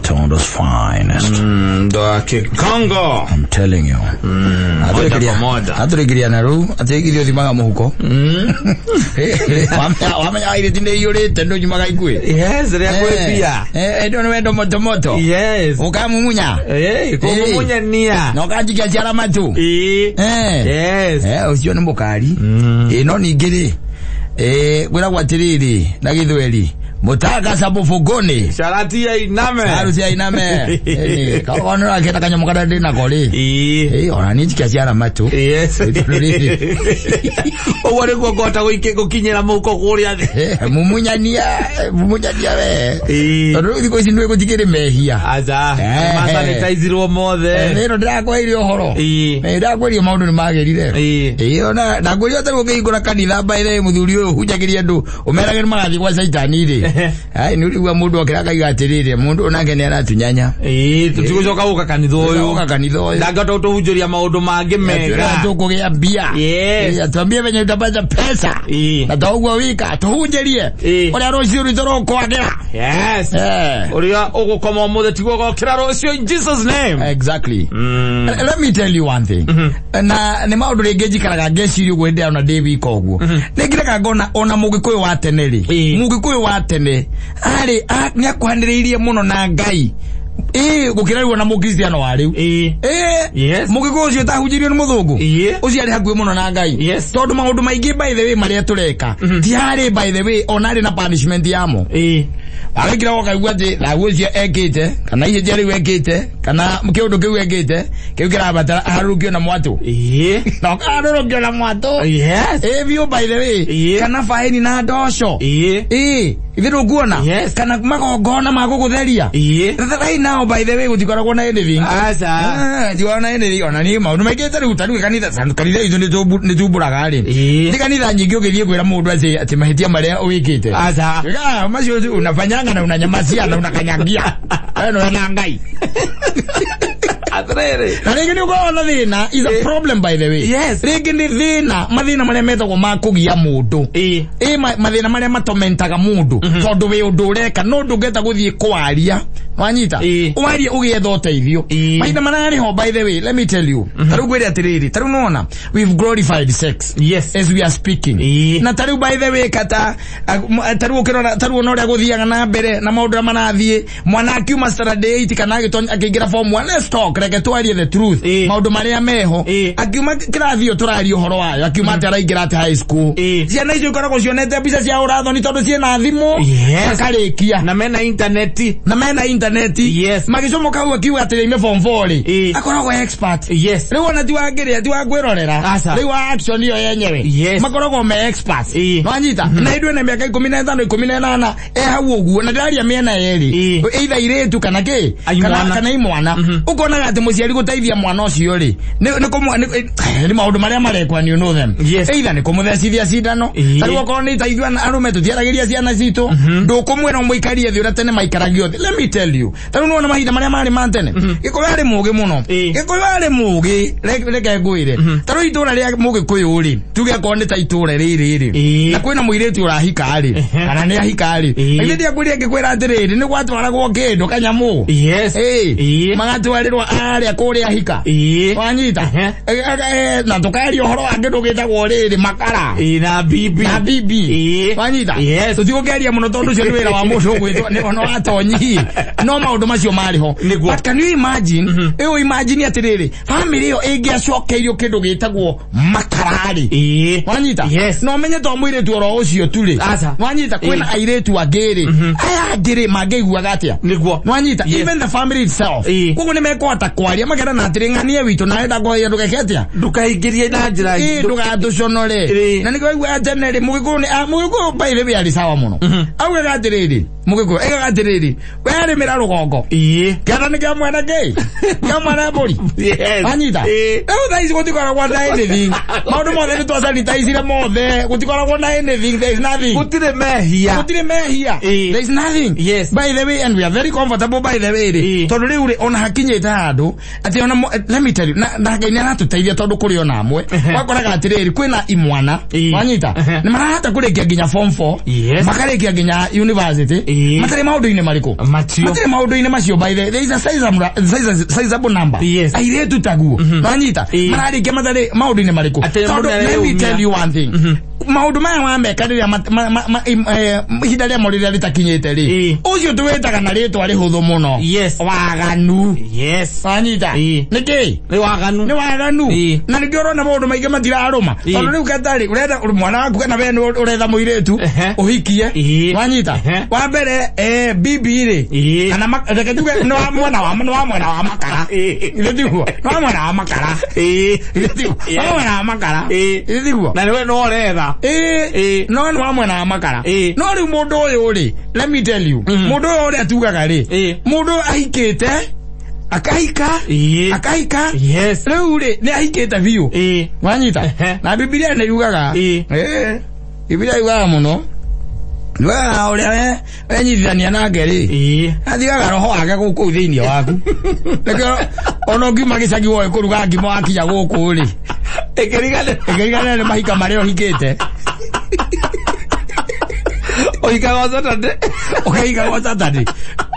Kitondo's finest. Ndo Kikongo. I'm telling you. Moja kwa moja. Atũrĩkĩria na rĩu atĩ ithuĩ ũthimaga mũhuko. Wamenya airĩtu nĩ iyũrĩte ndũnyumaga ikuĩ. Yes, rĩa kwĩbia. Ĩndo nĩ wendo moto moto. Yes. Ũkamumunya. Kũmumunyania. Na ũkanjikia ciara matũ. Ĩĩ. Yes. Ũcio nĩ mũkari. No ningĩ rĩ, kwĩragwo atĩrĩrĩ na gĩthweri, mũtangasa mũbũngũnĩ. Sharati ya iname. Harusi ya iname. Kaona ũrakĩenda kanyamũ karĩa ndĩ nako rĩ. Ĩĩ. Ona niĩ njikia ciara matũ. Yes. Tondũ rĩrĩ. Ũguo nĩguo ngũhota gũkinyĩra mũhuko kũrĩa thĩ. Mumunyania, mumunyania we. Ĩĩ. Tondũ rĩu thikũ ici nĩ gũtikĩrĩ mehia. Aca. Nĩmasanitizirwo mothe. Ĩno ndĩrakwĩire ũhoro. Ĩĩ. Ndĩrakwĩria maũndũ nĩ magĩrire. Ĩĩ. Ona ndakwĩria ũtarĩ ũkĩhingũra kanitha by the way mũthuri ũyũ ũhunjagĩria andũ ũmerage nĩ magathiĩ gwa caitani rĩ. Ai nĩ ũrigua mũndũ okĩra akaiga atĩrĩrĩ mũndũ onake nĩ aratunyanya. Ĩĩ, tũtigũcoka gũka kanitha ũyũ. Gũka kanitha ũyũ. Ndangĩhota gũtũhunjĩria maũndũ mangĩ mega. Tũkũgĩa mbia. Yes. Atuambie venye utapata pesa. Ĩĩ. Na toguo wika tũhunjĩrie. Ĩĩ. Ũrĩa rũciũ rwitũ rũkwagĩra. Yes. Ũrĩa ũgũkoma ũmũthĩ tiguo ũgokĩra rũciũ in Jesus name. Exactly. Let me tell you one thing. Na nĩ maũndũ rĩngĩ njikaraga ngeciria ũguo hĩndĩ ĩrĩa ona ndĩ wika ũguo. Nĩ ngiraga ngona ona mũgĩkũyũ wa tene rĩ. Ĩĩ. Mũgĩkũyũ wa tene arĩ nĩ akuhanĩrĩirie mũno na Ngai. Gũkĩra rĩu ona mũkristiano wa rĩu. Ĩĩ. Yes. Mũgĩkũyũ ũcio ũtahunjĩirio nĩ mũthũngũ. Ĩĩ. Ũcio arĩ hakuhĩ mũno na Ngai. Yes. Tondũ maũndũ maingĩ by the way marĩa tũreka ti harĩ by the way ona arĩ na punishment yamo. Ĩĩ. Agĩkira ũkaigua atĩ thagu ũcio ekĩte kana ihĩtia rĩu ekĩte kana kĩũndũ kĩu ekĩte kĩu kĩrabatara aharũrũkio na mwatũ. Ĩĩ. Na ũkaharũrũkio na mwatũ. Yes. Biũ by the way. Ĩĩ. Kana faĩni na ndoco. Ĩĩ. Ithe ndũkuona? Yes. Kana magongona ma gũgũtheria. Ĩĩ. Right now by the way gũtikoragwo na anything. Aca. Gũtikoragwo na anything. Ona niĩ maũndũ maingĩ ta rĩu ta rĩu kanitha kanitha itũ nĩ tumbũraga rĩ. Ĩĩ. Ti kanitha nyingĩ ũgĩthiĩ kwĩra mũndũ atĩ mahĩtia marĩa wĩkĩte. Aca. Macio unafanyanga na unanyamazia na unakanyagia. Wewe na Ngai. Atĩrĩrĩ. Na rĩngĩ nĩ ũkoragwo na thĩna is a problem by the way. Yes. Rĩngĩ nĩ thĩna mathĩna marĩa metagwo ma kũgia mũndũ. Ĩĩ. Mathĩna marĩa matomentaga mũndũ tondũ wĩ ũndũ ũreka no ndũngĩhota gũthiĩ kwaria. Wanyita? Ĩĩ. Warie ũgĩetha ũteithio. Ĩĩ. Mahinda mararĩ ho by the way, let me tell you. Ta rĩu ngwĩre atĩrĩrĩ, ta rĩu nĩwona, we've glorified sex. Yes. As we are speaking. Ĩĩ. Na ta rĩu by the way kata ta rĩu ũkĩrora ta rĩu ona ũrĩa gũthiaga na mbere na maũndũ marĩa marathiĩ mwana akiuma standard 8 kana agĩtonya akĩingĩra form 1, let's talk, reke twarie the truth. Ĩĩ. Maũndũ marĩa meho. Ĩĩ. Akiuma kĩrathi ĩyo tũraria ũhoro wayo, akiuma atĩ araingĩra atĩ high school. Ĩĩ. Ciana icio ikoragwo cionete mbica cia ũrathoni tondũ ciĩna thimũ. Yes. Makarĩkia. Na mena intaneti. Na mena intaneti. Yes. Magĩcomoka hau akiuga atĩ rĩime form 4 rĩ. Ĩĩ. Akoragwo expert. Yes. Rĩu ona ti wangĩrĩa ti wangwĩrorera. Aca. Rĩu wa action ĩyo yenyewe. Yes. Makoragwo me experts. Ĩĩ. Nwanyita? Na hĩndĩ ĩno mĩaka 15 18 e hau ũguo na ndĩraria mĩena yerĩ. Ĩĩ. Either irĩtu kana kĩ? Imwana. Kana imwana. Ũkonaga atĩ mũciari gũteithia mwana ũcio rĩ, nĩ maũndũ marĩa marekwo and you know them. Yes. Either nĩ kũmũthecithia cindano. Ĩĩ. Ta rĩu okorwo nĩ ta ithuĩ arũme tũtiaragĩria ciana citũ. Ndũkũmwĩra ũmũikarie thĩ ũrĩa tene maikaragio thĩ. Let me tell you. Ta rĩu nĩwona mahinda marĩa marĩ ma tene. Gĩkũyũ arĩ mũũgĩ mũno. Ĩĩ. Gĩkũyũ arĩ mũũgĩ, reke ngwĩre. Ta rĩu itũũra rĩa mũgĩkũyũ rĩ, tuge okorwo nĩ ta itũũra rĩrĩ rĩ. Ĩĩ. Na kwĩna mũirĩtu ũrahika rĩ, kana nĩ ahika rĩ. Ĩĩ. Na githĩ ndiakwĩrire ngĩkwĩra atĩrĩrĩ, nĩ gwatwaragwo kĩndũ kanyamũ. Yes. Ĩĩ. Ĩĩ. Magatwarĩrwo arĩa kũrĩa ahika. Ĩĩ. Wanyita? Na tũkaria ũhoro wa kĩndũ gĩtagwo rĩrĩ makara. Ĩĩ, na bibi. Na bibi. Ĩĩ. Wanyita? Yes. Tũtigũkĩaria mũno tondũ ũcio nĩ wĩra wa mũndũ ũgwĩtwo nĩ ono atonyi. No maũndũ macio marĩ ho. Nĩguo. But can you imagine? Ĩyo imagine atĩrĩrĩ, family ĩyo ĩngĩacokeirio kĩndũ gĩtagwo makararĩ. Ĩĩ. Wanyita? Yes. No menye to mũirĩtu oro ũcio tu rĩ. Aca. Wanyita kwĩna airĩtu angĩ rĩ. Aya angĩ rĩ mangĩiguaga atĩa? Nĩguo. Wanyita? Yes. Even the family itself. Ĩĩ. Koguo nĩ mekũhota kwaria makerana atĩrĩ ng'ania witũ nawe ndakũheire ndũgeke atĩa? Ndũkaingĩrie na njĩra. Ĩĩ ndũgatũconore. Ĩĩ. Na nĩkĩo waiguaga tene rĩ mũgĩkũyũ nĩ mũgĩkũyũ by the way arĩ sawa mũno. Augaga atĩrĩrĩ, mũgĩkũyũ aigaga atĩrĩrĩ, we arĩmĩra rũgongo. Ĩĩ. Kĩanda nĩ kĩa mwene kĩ? Kĩa mwene mbũri. Yes. Wanyita? Ĩĩ. Rĩu thaa ici gũtikoragwo na anything. Maũndũ mothe nĩ twasanitizire mothe. Gũtikoragwo na anything. There is nothing. Gũtirĩ mehia. Gũtirĩ mehia. Ĩĩ. There is nothing. Yes. By the way, and we are very comfortable by the way rĩ. Ĩĩ. Tondũ rĩu rĩ ona hakinyĩte handũ atĩ ona let me tell you, na Ngai nĩ aratũteithia tondũ kũrĩ ona amwe. Wakoraga atĩrĩrĩ kwĩna imwana. Ĩĩ. Wanyita? Nĩ marahota kũrĩkia nginya form 4. Yes. Makarĩkia nginya university. Ĩĩ. Matarĩ maũndũ-inĩ marĩkũ? Macio. Matirĩ maũndũ-inĩ macio. By the, there is a sizable number. Yes. Airĩtu taguo wanyita mararĩkia matarĩ maũndũ-inĩ marĩkũ? Atĩ Tondũ mũndũ let me areyumia. tell you one thing, maũndũ maya wameka rĩrĩa ihinda rĩamo rĩrĩa rĩtakinyĩte rĩ, ũcio tũwĩtaga na rĩtwa rĩhũthũ mũno, waganu. Wanyita? Nĩkĩ? Nĩ waganu. Nĩ waganu. Na nĩkĩo ũrona maũndũ maingĩ matirarũma, tondũ rĩu katarĩ ũretha mwana waku kana we nĩ ũretha mũirĩtu ũhikie. Wanyita? Wa mbere, bibi rĩ, kana reke tuge nĩ wa mwena wa nĩ wa mwena wa makara. Githĩ tiguo? Nĩ wa mwena wa makara. Githĩ tiguo? Nĩ wa mwena wa makara. Githĩ tiguo? Na nĩwe no ũretha. No nĩ wa mwena wa makara. No rĩu mũndũ ũyũ rĩ, let me tell you, mũndũ ũyũ ũrĩa tugaga rĩ, mũndũ ũyũ ahikĩte, akahika, akahika, rĩu rĩ nĩ ahikĩte biũ. Wanyita? Na Bibilia nĩ yugaga, Bibilia yugaga mũno, yugaga ũrĩa wenyitithania nake rĩ, athiaga roho wake gũkũ thĩinĩ waku. Nĩkĩo ona ũngiuma gĩcagi woe kũruga ngima, wakinya gũkũ rĩ, Ĩkĩrigana. Ĩkĩrigana nĩ mahika marĩa ũhikĩte. Ũhikaga Saturday. Ũkahika gwa Saturday.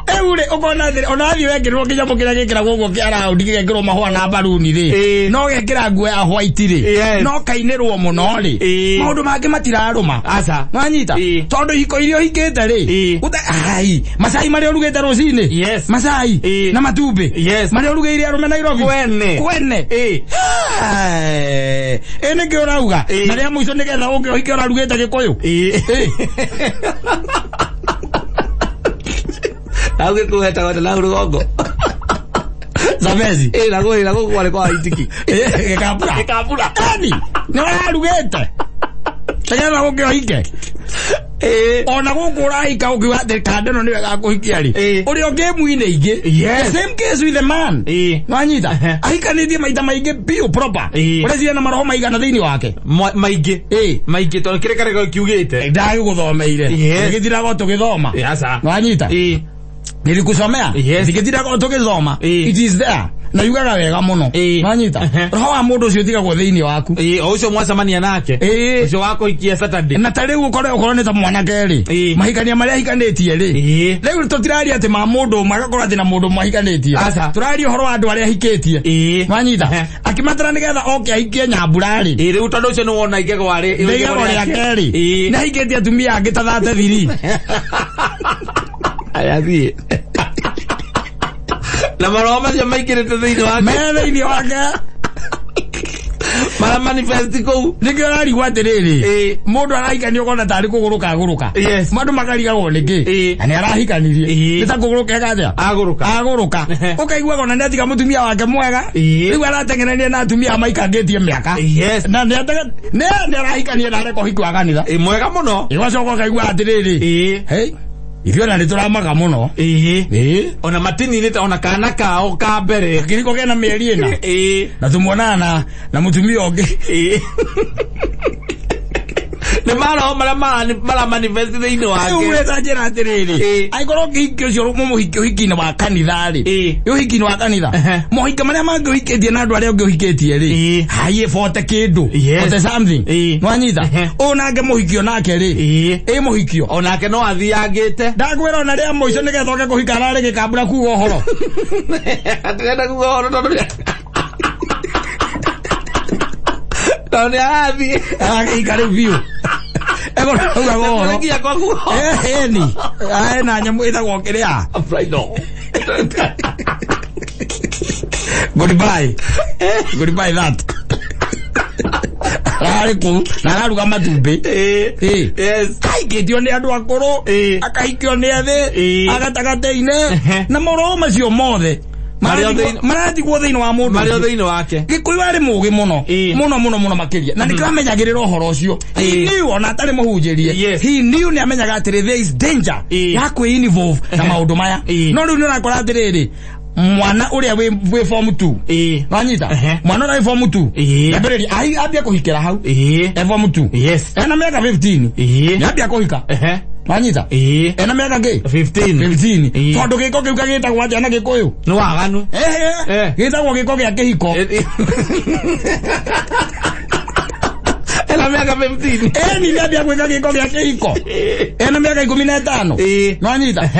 Rĩu rĩ, ũkona atĩrĩ, ona wathiĩ wekĩrwo kĩnyamũ kĩrĩa gĩkĩragwo ũguo kĩa raundi, gĩgekĩrwo mahũa na mbaruni rĩ, no gekĩra nguo ya white rĩ, no kainĩrwo mũno rĩ, maũndũ mangĩ matirarũma. Aca. Wanyita? Tondũ ihiko iria ũhikĩte rĩ, ai macai marĩa ũrugĩte rũcinĩ, macai na matumbĩ, marĩa ũrugĩire arũme Nairobi Kwene. Kwene. Ĩ nĩkĩ ũrauga? Na rĩa mũico nĩgetha ũke ũhike ũrarugĩte gĩkũyũ. Nau gĩkũyũ hetagwo atĩa nau rũgongo? Zambezi. Ĩ na gũkũ kwarĩ kwa Waitiki. Gĩkabura. Gĩkabura. Eni nĩ ũrarugĩte nĩgetha ũke ũhike. Ona gũkũ ũrahika ũkiuga atĩ kanda ĩno nĩyo ĩgakũhikia rĩ, ũrĩa ũngĩ ingĩ. The same case with the man. Wanyita? Ahikanĩtie maita maingĩ biũ proper. Ũreciria na maroho maigana thĩinĩ wake? Maingĩ. Maingĩ tondũ kĩrĩa karĩko kiugĩte. Ndagĩgũthomeire. Gĩtiragwo tũgĩthoma. Aca. Wanyita? Nilikusomea. Gĩtiragwo tũgĩthoma. It is there na yugaga wega mũno. Wanyita? Roho wa mũndũ ũcio ũtigagwo thĩinĩ waku. O ũcio mwacemania nake. Ũcio wa kũhikia Saturday. Na ta rĩu ũkorwo ũkorwo nĩ ta mwanake rĩ, mahikania marĩa ahikanĩtie rĩ, rĩu tũtiraria atĩ ma mũndũ ũmwe agakorwo atĩ na mũndũ ũmwe ahikanĩtie. Aca. Tũraria ũhoro wa andũ arĩa ahikĩtie. Wanyita? Akĩmatara nĩgetha oke ahikie nyambura rĩ. Rĩu tondũ ũcio nĩ wona igego rĩ. Igego rĩa kerĩ, nĩ ahikĩtie atumia angĩ ta 33. Aya thiĩ. Na maroho macio maingĩrĩte thĩinĩ wake. Me thĩinĩ wake. Mara manifest kũu. Nĩkĩo ũrarigwo atĩrĩrĩ, mũndũ arahikania ũkona tarĩ kũgũrũka agũrũka. Andũ makarigagwo nĩkĩ na nĩ arahikanirie, nĩ ta kũgũrũka eka atĩa? Agũrũka. Agũrũka. Ũkaiguaga ona nĩ atiga mũtumia wake mwega, rĩu arateng'erania na atumia maikangĩtie mĩaka. Na nĩ arahikania na areka ũhiki wa kanitha. Mwega mũno. Ĩgacoka ũkaigua atĩrĩrĩ, hey, ithuĩ ona nĩ tũramaga mũno. Ona matininĩte ona kana kao ka mbere. Kĩriko kena mĩeri 4. Na tũmuonaga na mũtumia ũngĩ. Nĩ maroho marĩa mara manifest thĩinĩ wake. Rĩu ũreta njĩra atĩrĩrĩ, angĩkorwo kĩhiki ũcio mũmũhiki ũhiki-inĩ wa kanitha rĩ, ũhiki-inĩ wa kanitha, mohika marĩa mangĩ ũhikĩtie na andũ arĩa ũngĩ ũhikĩtie rĩ, haiĩ 40 kĩndũ, 40 something. Nwanyita? Ũyũ nake mũhikio nake rĩ, ĩ mũhikio Onake no athiangĩte. Ndakwĩra ona rĩa mũico nĩgetha oke kũhika ararĩ gĩkambura kuga ũhoro. Atirenda kuga ũhoro tondũ nĩ arathiĩ. Agĩhika rĩu biũ egũraugaga ũhoro. Nginya kwa kuga ũhoro. Eni ena nyamũ ĩtagwo kĩrĩa. Pride. Goodbye, goodbye that. Ararĩ kũu na araruga matumbĩ. Ahikĩtio nĩ andũ akũrũ, akahikio nĩ ethĩ, agatagatĩ-inĩ, na maroho macio mothe Marĩ o thĩinĩ- maratigwo thĩinĩ wa mũndũ Marĩ o ũcio. thĩinĩ wake. Gĩkũyũ arĩ mũgĩ mũno, mũno mũno mũno makĩria, na nĩkĩo amenyagĩrĩra ũhoro ũcio. He knew ona atarĩ mũhunjĩrie, he knew, nĩ amenyaga atĩrĩ, there is danger ya kwĩ involve na maũndũ maya. No rĩu nĩ ũrakora atĩrĩrĩ, mwana ũrĩa wĩ form 2, wanyita? Mwana ũrĩa wĩ form 2, ambĩrĩria ambia kũhikĩra hau e form 2, ena mĩaka 15, nĩ ambia kũhika. Wanyita? Ena mĩaka kĩ? 15. 15. Tondũ gĩko kĩu gagĩtagwo atĩa na gĩkũyũ? Nĩ waganu. Ehe. Gĩtagwo gĩko gĩa kĩhiko. Ena mĩaka 15. Eni nĩambia gwĩka gĩko gĩa kĩhiko ena mĩaka 15. Nwanyita?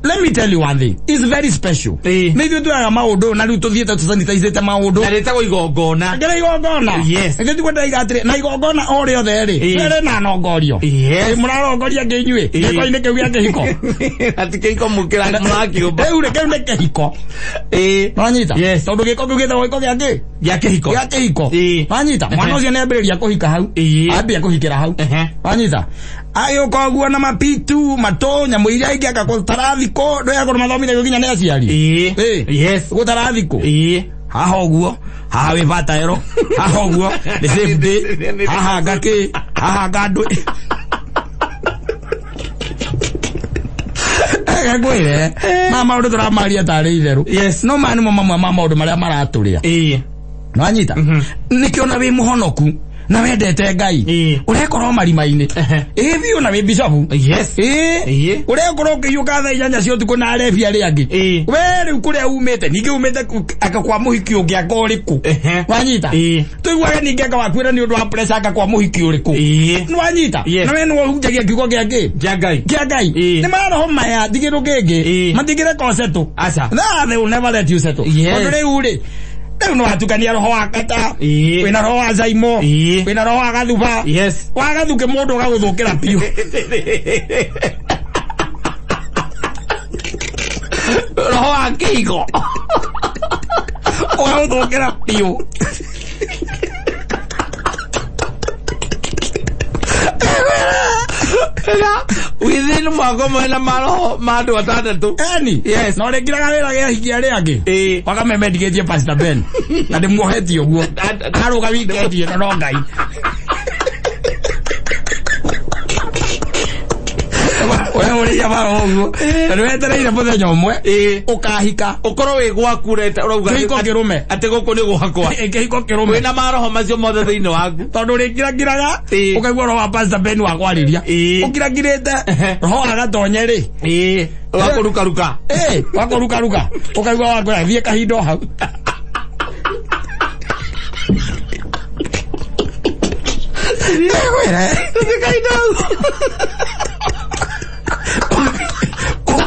Let me tell you one thing. It's very special. Nĩ ithuĩ tuoyaga maũndũ na rĩu tũthiĩte tũsanitizĩte maũndũ. Na rĩtagwo igongona. Ngĩra igongona. Yes. Nĩkĩo tiguo ndaiga atĩrĩ, na igongona o rĩothe rĩ, rĩrĩ na nongorio. Yes. Mũrarongoria ngĩ inyuĩ gĩko-inĩ kĩu gĩa kĩhiko. Ati kĩhiko mũkĩra mũrakiũmba. Rĩu rĩ, kĩu nĩ kĩhiko. Nwanyita? Yes. Tondũ gĩko kĩu gĩtagwo gĩko gĩa kĩ? Gĩa kĩhiko. Gĩa kĩhiko. Nwanyita? Mwana ũcio nĩambĩrĩria kũhika hau. Ambia kũhikĩra hau. Nwanyita? Agĩũka ũguo na mapitu matũ nyamũ iria ingĩ agagũtara thikũ ndũya mathomithagio nginya nĩ aciari. Yes. Gũtara thikũ. Haha ũguo, haha wĩ bataero, haha ũguo nĩ safe day, haha ngakĩ, haha ngandũ. Ngwĩre, ma maũndũ tũramaria tarĩ itherũ. Yes. No maya nĩmo mamwe ma maũndũ marĩa maratũrĩa. Nwanyita? Nĩkĩo na wĩ mũhonoku na wendete Ngai urekorwo marima-inĩ ĩ biũ na wĩ bishopu. Yes. Ĩ urekorwo ũkĩhiũka thaa 8 cia ũtukũ na arebi arĩa angĩ. We rĩu kũrĩa umĩte ningĩ umĩte anga kwa mũhiki ũngĩ anga ũrĩkũ. Wanyita? Tũiguage ningĩ anga wakuĩra nĩ ũndũ wa pressure anga kwa mũhiki ũrĩkũ. Nwanyita? Na we nĩwe ũhunjagia kiugo gĩa kĩ? Kĩa Ngai. Kĩa Ngai. Nĩ maroho maya ti kĩndũ kĩngĩ matingĩreka ũsettle. Aca. They will never let you settle. Tondũ rĩu rĩ rĩu nĩwatukania roho wa kata, wĩna roho wa Zaimo, wĩna roho wa Gathuba. Yes. Wa Gathuke mũndũ ũgagũthũkĩra biũ. Roho wa kĩhiko. Ũgagũthũkĩra biũ. Within mwaka ũmwe na maroho ma andũ atandatũ. Eni. Yes. Na ũrĩkiraga wĩra gĩa hiki arĩa angĩ. Wakamemendikĩtie Pastor Ben. Na ndĩmuohetie ũguo. Arũga wikendi ĩno no Ngai. We ũrĩia maroho ũguo. Na nĩwetereire mũthenya ũmwe ũkahika. Ũkorwo wĩ gwaku ũrauga kĩhiko kĩrũme. Atĩ gũkũ nĩ gwakwa. Kĩhiko kĩrũme. Wĩna maroho macio mothe thĩinĩ waku. Tondũ ũrĩkiragiraga ũkaigua roho wa Pastor Ben wa kwarĩria. Ũkiragirĩte roho wa Gatonye rĩ. Wa kũrukaruka. Wa kũrukaruka. Ũkaigua wa kwĩra thiĩ kahinda o hau. Thiĩ kahinda hau.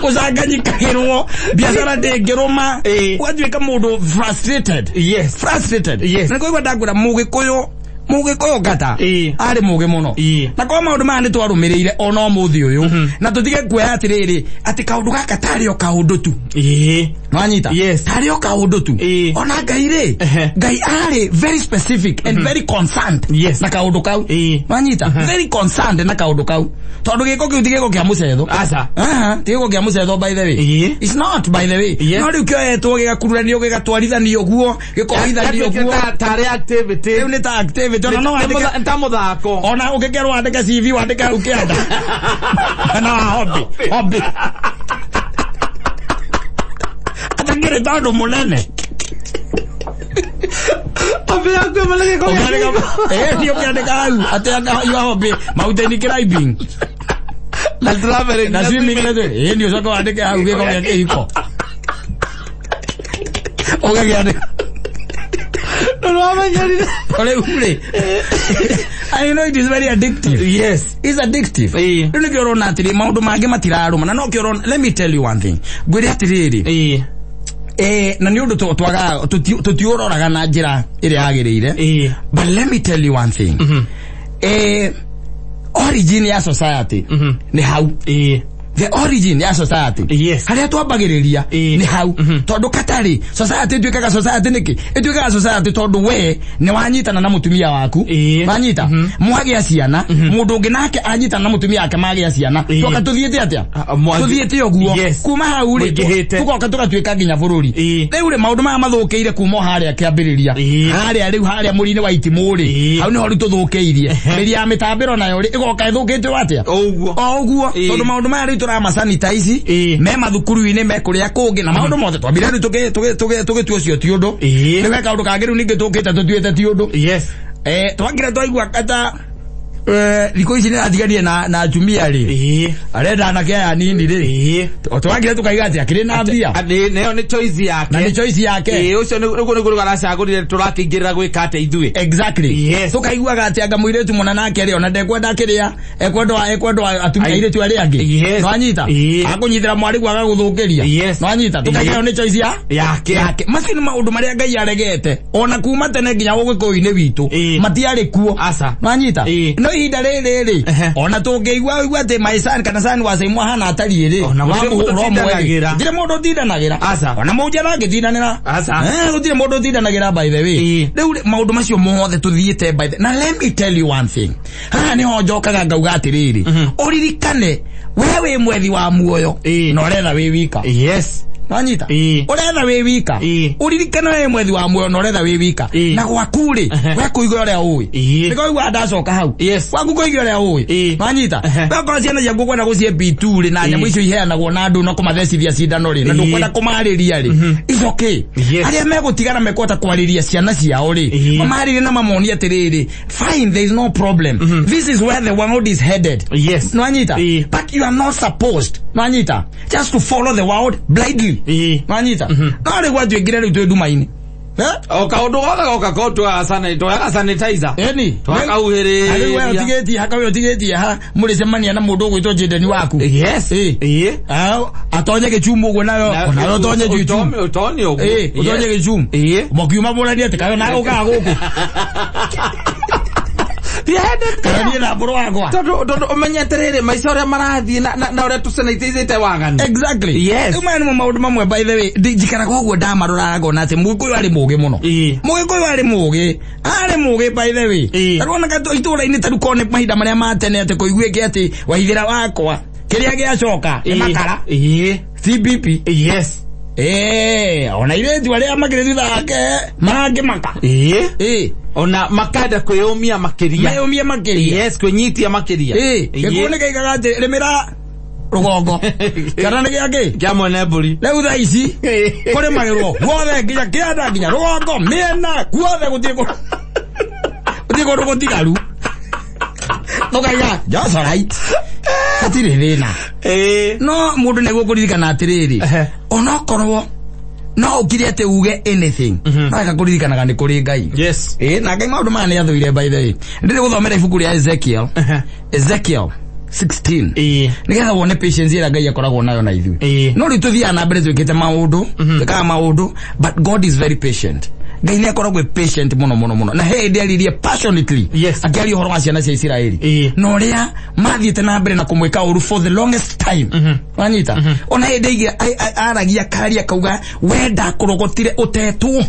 Gũcanganyikagĩrwo biacara ndĩngĩrũma ũgatuĩka mũndũ frustrated. Yes. Frustrated. Yes. Na kũigua ndakwĩra mũgĩkũyũ ngata arĩ mũgĩ mũno. Na kwa maũndũ maya nĩ twarũmĩrĩire ona ũmũthĩ ũyũ na tũtige kuoya atĩrĩrĩ atĩ kaũndũ gaka tarĩ o kaũndũ tu. Nwanyita? Yes. Tarĩ o kaũndũ tu. Ona Ngai rĩ, Ngai arĩ very specific and very concerned Yes. na kaũndũ kau. Nwanyita? Very concerned na kaũndũ kau. Tondũ gĩko kĩu ti gĩko kĩa mũcetho. Aca. Ti gĩko kĩa mũcetho by the way. It's not by the way. Yes. No rĩu kĩoetwo gĩgakururanio gĩgatwarithanio ũguo, gĩkohithanio ũguo. Tarĩ activity. Rĩu nĩ ta activity. Ona no wandĩke ta mũthako. Ona ũngĩkerwo wandĩke CV wandĩke hau kĩanda. Na hobby, hobby. Atakĩrĩ tondũ mũnene. Hobby yaku ĩmwe nĩ gĩko gĩa kĩhiko. Nĩ ũkĩandĩka hau atĩ anga your hobby mountain climbing. Na traveling. Na swimming na nĩ ũcoke wandĩke hau gĩko gĩa kĩhiko. Ũgakĩandĩka. Nĩwamenyerire. Rĩu rĩ, I know it is very addictive. Yes. It's addictive. Rĩu nĩkĩo ũrona atĩrĩ maũndũ mangĩ matirarũma na nokĩo ũrona let me tell you one thing. Ngwĩre atĩrĩrĩ. Na nĩ ũndũ twagaga tũtiũroraga na njĩra ĩrĩa yagĩrĩire. But let me tell you one thing. Origin ya society nĩ hau. The origin ya society. Yes. Harĩa twambagĩrĩria nĩ hau. Tondũ katarĩ society ĩtuĩkaga society nĩkĩ? Ĩtuĩkaga society tondũ we nĩ wanyitana na mũtumia waku. Wanyita? Mwagĩa ciana, mũndũ ũngĩ nake anyitana na mũtumia wake magĩa ciana. Twoka tũthiĩte atĩa? Tũthiĩte ũguo. Yes. Kuma hau rĩ, tũgoka tũgatuĩka nginya bũrũri. Rĩu rĩ maũndũ maya mathũkĩire kuma o harĩa kĩambĩrĩria. Harĩa rĩu harĩa mũri-inĩ wa itimũ rĩ, hau nĩho rĩu tũthũkĩirie. Mĩri ya mĩtambĩro nayo rĩ ĩgoka ĩthũkĩtio atĩa? Ũguo. O ũguo. Tondũ maũndũ maya rĩu tũramasanitize me mathukuru-inĩ me kũrĩa kũngĩ na maũndũ mothe twambire rĩu tũgĩtua ũcio ti ũndũ. Rĩu he kaũndũ kangĩ rĩu ningĩ tũkĩte tũtuĩte ti ũndũ. Yes. Twakire twaigua kata Thikũ ici nĩ atiganire na atumia rĩ, arenda anake aya anini rĩ, twagire tukaiga atĩ akĩrĩ na mbia. Nayo nĩ choice yake. Na nĩ choice yake. Ũcio nĩguo nĩguo aracagũrire tũrakĩingĩrĩra gwĩka atĩa ithuĩ. Exactly. Tukaiguaga atĩ anga mũirĩtu mũna nake rĩ, ona ndekwenda kĩrĩa, ekwenda atumia airĩtu arĩa angĩ. Nĩwanyita? Akũnyitĩra mwarĩguo agagũthũkĩria. Nĩwanyita? Tukaiga nĩ choice yake. Macio nĩ maũndũ marĩa Ngai aregete ona kuma tene nginya ũgĩkũyũ-inĩ witũ matiarĩ kuo. Nĩwanyita? No ihinda rĩrĩ rĩ, ona tũngĩigua ũigua atĩ my son kana son wa Saimũ ahana atariĩ rĩ, gũtirĩ mũndũ ũtindanagĩra. Ona mũnja ndangĩtindanĩra. Gũtirĩ mũndũ ũtindanagĩra by the way. Rĩu maũndũ macio mothe tũthiĩte by the. Na let me tell you one thing. Haha nĩho njokaga ngauga atĩrĩrĩ, ũririkane we wĩ mwethi wa muoyo na ũretha wĩ wika. Yes. Nĩwanyita? Ũretha wĩ wika. Ũririkane we mwethi wa muoyo na ũretha wĩ wika. Na gwaku rĩ, we kũiga ũrĩa ũĩ. Nĩkũigua ndacoka hau. Gwaku kũiga ũrĩa ũĩ. Nĩwanyita? We okorwo ciana ciaku ũkwenda gũcihe B2 rĩ, na nyamũ icio iheanagwo na andũ na kũmathecithia cindano rĩ, na ndũkwenda kũmarĩria rĩ, it's okay. Arĩa megũtigana mekũhota kwarĩria ciana ciao rĩ, mamarĩrie na mamonie atĩrĩrĩ, fine, there is no problem. This is where the world is headed. Yes. Nĩwanyita? But you are not supposed, nĩwanyita, just to follow the world blindly. Nĩwanyita? No rĩu gwatuĩkire rĩu twĩ nduma-inĩ. O kaũndũ gothe goka ko twoyaga sanitizer. Ĩni. Twakauhĩrĩria. Rĩu we ũtigĩtie ha, kawe ũtigĩtie ha, mũrĩcemania na mũndũ ũgwĩtwo Jayden waku. Yes. Atonye gĩchumu ũguo nawe, onawe ũtonye gĩchumu. Ũtonye ũguo. Ũtonye gĩchumu. Mũkiuma mũranie atĩ kawe nawe ũkaga gũkũ. Kana niĩ na mbũrũ wakwa. Tondũ ũmenye atĩrĩrĩ, maica ũrĩa marathiĩ na ũrĩa tũsanitizĩte waganu. Exactly. Yes. Rĩu maya nĩmo maũndũ mamwe by the way, njikaraga ũguo ndamaroraga ngona atĩ Mũgĩkũyũ arĩ mũũgĩ mũno. Mũgĩkũyũ arĩ mũũgĩ. Arĩ mũũgĩ by the way. Tarĩu ona itũũra-inĩ tarĩu korwo nĩ mahinda marĩa ma tene atĩ kũiguĩke atĩ waithĩra wakwa kĩrĩa gĩacoka nĩ makara. CBP. Yes. Ona irĩtu arĩa makĩrĩ thutha wake marangĩmaka. Ona makenda kwĩyũmia makĩria. Meyũmie makĩria. Yes, kwĩnyitia makĩria. Gĩkuũ nĩ kĩigaga atĩ rĩmĩra rũgongo. Kana nĩ gĩa kĩ? Kĩa mwene mbũri. Rĩu thaa ici kũrĩmagĩrwo guothe nginya kĩanda nginya rũgongo mĩena guothe gũtirĩ kũndũ gũtigaru. Tũkaiga just right. Hatirĩ thĩna. No mũndũ nĩguo kũririkana atĩrĩrĩ, onokorwo no ũkire atĩ uge anything, no eka kũririkanaga nĩ kũrĩ Ngai. Yes. Na Ngai maũndũ maya nĩ athũire by the way. Ndĩrĩ gũthomera ibuku rĩa Ezekiel. Ezekiel 16. Nĩgetha wone patience ĩrĩa Ngai akoragwo nayo na ithuĩ. No rĩu tũthiaga na mbere twĩkĩte maũndũ, twĩkaga maũndũ, but God is very patient. Ngai nĩ akoragwo patient mũno mũno mũno. Na he hĩndĩ aririe passionately. Akĩaria ũhoro wa ciana cia Isiraeli. Na ũrĩa mathiĩte na mbere na kũmwĩka ũru for the longest time. Wanyita? Ona hĩndĩ ĩngĩ aragia karia kauga we ndakũrogotire ũtetwo.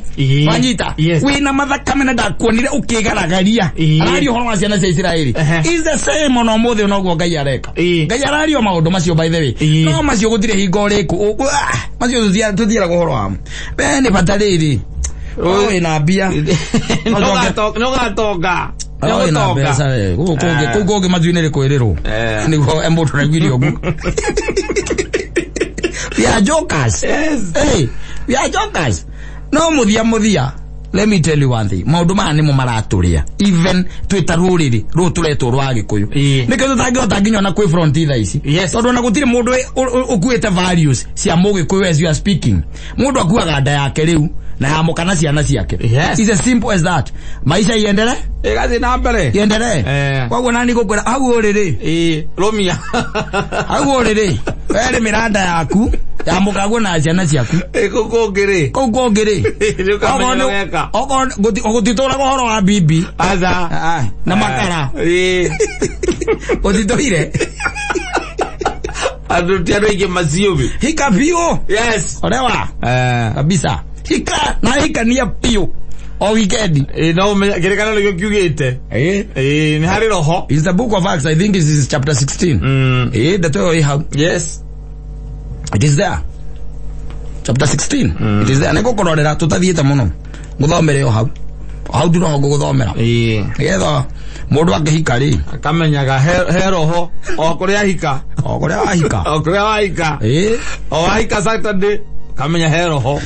Wanyita? Wĩna mathakame na ndakuonire ũkĩgaragaria. Araria ũhoro wa ciana cia Isiraeli. Is the same ona ũmũthĩ onoguo Ngai areka. Ngai araria maũndũ macio by the way. No macio gũtirĩ hingo ũrĩkũ. Macio tũthiaga ũhoro wamo. We nĩ bata rĩrĩ. Wĩna mbia. Nĩũgatonga. Wĩna mbeca we. Kũu kũngĩ matu-inĩ rĩkwĩrĩrwo. Nĩguo mũndũ araiguire ũguo. We are jokers. Yes. Hey, we are jokers. No mũthia. Let me tell you one thing. Maũndũ maya nĩmo maratũrĩa. Even twĩ ta rũrĩrĩ rũrũ tũretwo rwa Gĩkũyũ. Nĩkĩo tũtangĩhota nginya ona kwĩ front thaa ici. Tondũ ona gũtirĩ mũndũ ũkuĩte values cia Mũgĩkũyũ as you are speaking. Mũndũ akuaga nda yake rĩu na ya mũka na ciana ciake. It's as simple as that. Maisha iendelee? Ĩgathiĩ na mbere. Iendelee. Koguo nani ngũkwĩra hau ũrĩ rĩ. Rũmia. Hau ũrĩ rĩ. We rĩmĩra nda yaku ya mũkaguo na ciana ciaku. Kũu kũngĩ rĩ. Kũu kũngĩ rĩ. Nĩũkamenya ũreka. Okorwo gũtitũraga ũhoro wa bibi. Aca. Na makara. Gũtitũire. Andũ ti andũ aingĩ maciũĩ. Hika biũ. Yes. Orewa. Kabisa. Hika na hikania biũ. O weekend. No ũmenye kĩrĩkanĩro nĩkĩo kiugĩte. Nĩ harĩ roho. It's the book of Acts, I think it is chapter 16. Ndeto ĩyo ĩ hau. Yes. It is there. Chapter 16. It is there. Nĩngũkũrorera tũtathiĩte mũno. Ngũthomere o hau. Hau tu noho ngũgũthomera. Nĩgetha mũndũ akĩhika rĩ, akamenyaga he roho o kũrĩa ahika. O kũrĩa wahika. O kũrĩa wahika. O wahika Saturday, kamenya he roho.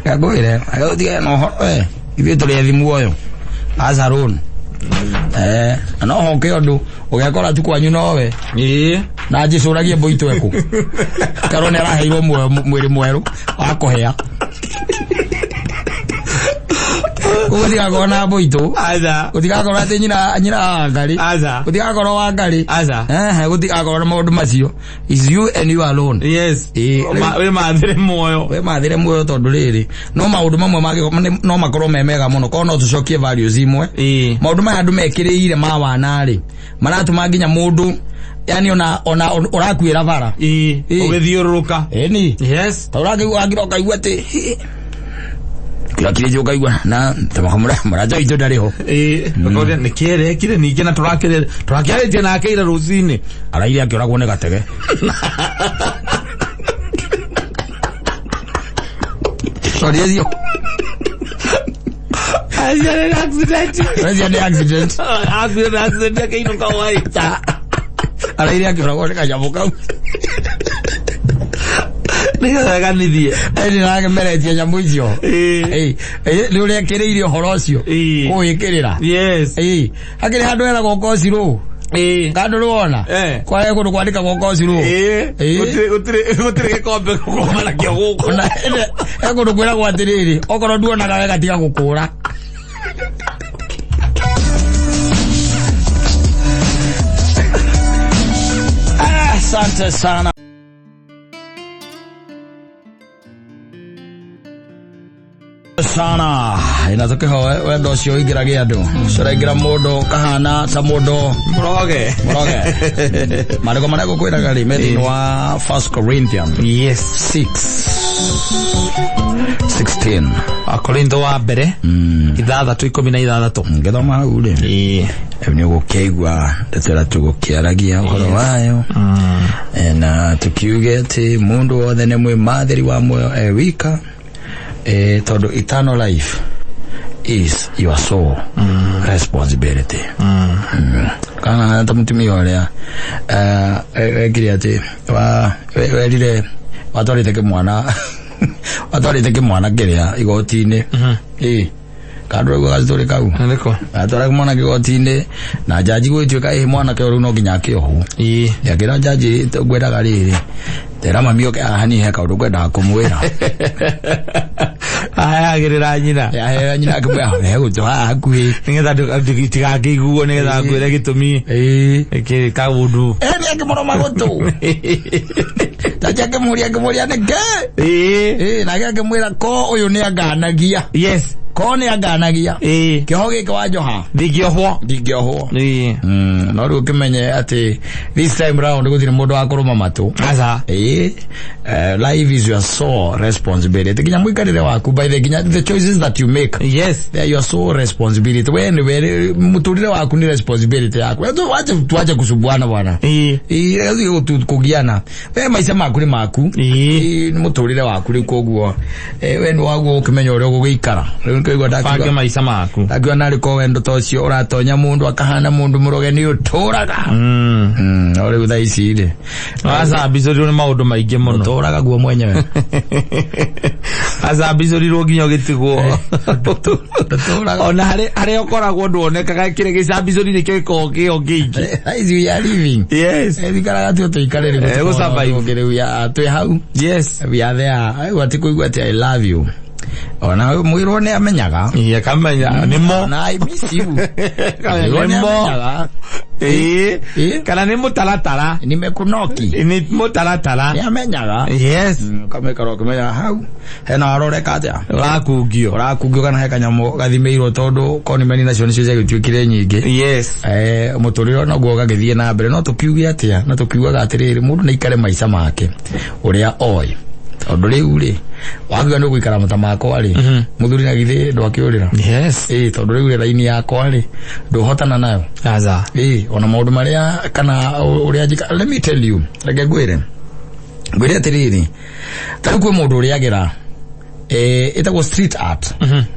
Ngwĩre, ũtige na ũhoro we. Ithuĩ tũrĩ ethi muoyo. Aca rũni. No hoke undu ugekora tu kwanyu nowe. Na njicuragie mbuitũ eku. Karwo nĩ araheirwo mwĩrĩ mwerũ wa kũhea. Gũtigakorwo na mbuitũ. Gũtigakorwo atĩ nyina wa Ngarĩ. Gũtigakorwo wa Ngarĩ. Gũtigakorwo na maũndũ macio. Is you and you alone. Yes. Wĩ mathire muoyo. Wĩ mathire muoyo tondũ rĩrĩ no maũndũ mamwe mangĩ no makorwo me mega mũno korwo no tũcokie values imwe. Maũndũ maya andũ mekĩrĩire ma wana rĩ maratũma nginya mũndũ yani ona ũrakuĩra bara. Ũgĩthiũrũrũka. Ĩni. Yes. Ta ũrakĩigua ũkaigua atĩ kila kile ukaigua na tamakamura maraja witũ ndarĩ ho. Ũkoria nĩ kĩerekire ningĩ na tũrakĩarĩtie nake ira rũcinĩ. Araire akĩũragwo nĩ gatege. Sorry, ezio. Accident. Accident. Accident akĩinũka hwaĩ. Araire akĩũragwo nĩ kanyamũ kau. Nĩgetha ganithie. Ĩni nake nyamũ icio. Nĩ ũrĩa ekĩrĩire ũhoro ũcio. Kũwĩkĩrĩra. Yes. Hakĩrĩ handũ heragwo kocirũ. Kandũ rwona. Kwa kũndũ kwandĩkagwo kocirũ. Gũtirĩ gĩkombe gũkoma nakĩo gũkũ. Na he kũndũ kwĩragwo atĩrĩrĩ, okorwo nduonaga wega tiga gũkũra. Asante sana. Sana inatokeho wendo ũcio ũingĩragia andũ ũraingĩra mũndũ kahana ta mũndũ mũroge marĩko marĩa ngũkwĩraga rĩ me thĩinĩ wa 1 Corinthians yes 6:16 Akorintho wa mbere 6:16 ngĩthoma hau rĩ nĩ ũgũkĩigua ndeto ĩrĩa tũgũkĩaragia ũhoro wayo na tũkiuge atĩ mũndũ wothe nĩ mwĩmathĩri wa muoyo e wika. Todo eternal life is your sole responsibility. Kana ta mutumia ũrĩa wekire atĩ werire watwarĩte kĩmwana kĩrĩa igoti-inĩ. Kandũ rĩu gacitũrĩ kau. Atwara kĩmwana kĩgoti-inĩ na njanji gũgĩtuĩka ĩ mwanake ũyũ rĩu no nginya akĩohwo. Akĩra njanji ngwendaga rĩrĩ tera mami oke haha niĩ he kaũndũ ngwendaga kũmwĩra. Ayagĩrĩra nyina. Ahea nyina akĩmwĩra he gũtũ haha hakuhĩ. Nĩgetha tigakĩiguo nĩgetha akwĩre gĩtũmi. Kĩ kaũndũ. Nĩ akĩmũrũma gũtũ. Njanji akĩmũria nĩkĩ? Nake akĩmwĩra ko ũyũ nĩ anganagia. Yes. Ko nĩ anganagia. Kĩoho gĩkĩ wanjoha. Ndingĩohwo. No rĩu ũkĩmenye atĩ this time round gũtirĩ mũndũ wa kũrũma matũ. Aca. Life is your sole responsibility. Nginya mũikarĩre waku by the nginya the choices that you make. Yes. They are your sole responsibility. We nĩ mũtũrĩre waku nĩ responsibility yaku. Tuache kusubuana bwana. Kũgiana. We maica maku nĩ maku. Nĩ mũtũrĩre waku rĩu koguo. We nĩ waguo ũkĩmenya ũrĩa ũgũgĩikara. Rĩu nĩkĩo ndakiuga maica maku. Ndakiuga narĩ ko wendo ta ũcio ũratonya mũndũ akahana mũndũ mũroge nĩ ũtũraga. No rĩu thaa ici rĩ. Wacambicũrirwo nĩ maũndũ maingĩ mũno. Ũtũraga guo mwenyewe. Acambicũrirwo nginya ũgĩtigwo. Ona harĩa ũkoragwo nduonekaga kĩrĩa gĩcambicũri nĩkĩo gĩkoragwo kĩo kĩingĩ. Thaa ici we are living. Yes. Thikaraga tu tũikare rĩu. Gũsurvive. Rĩu twĩ hau. Yes. We are there. Aigua ti kũigua atĩ I love you. Ona mwĩrwo nĩ amenyaga. Akamenya nĩmo. Na I miss you. Nĩmo. Kana nĩ mũtaratara. Nimekunoki. Nĩ mũtaratara. Nĩ amenyaga. Yes. Ũkamĩkora ũkĩmenya hau hena aroreka atĩa. Ũrakungio. Ũrakungio kana he kanyamũ gathimĩirwo tondũ konimeni nacio nĩcio ciagĩtuĩkire nyingĩ. Yes. Mũtũrĩre naguo ũgagĩthiĩ na mbere no tũkiuge atĩa no tũkiugaga atĩrĩrĩ mũndũ nĩ aikare maica make ũrĩa oĩ. Tondũ rĩu rĩ wakiuga nĩ ũgũikara mata makwa rĩ mũthuri na githĩ ndwakĩũrĩra. Yes. Tondũ rĩu raini yakwa rĩ ndũhotana nayo. Aca. Ona maũndũ marĩa kana ũrĩa njika let me tell you reke ngwĩre atĩrĩrĩ ta rĩu kwĩ mũndũ ũrĩagĩra ĩtagwo street art.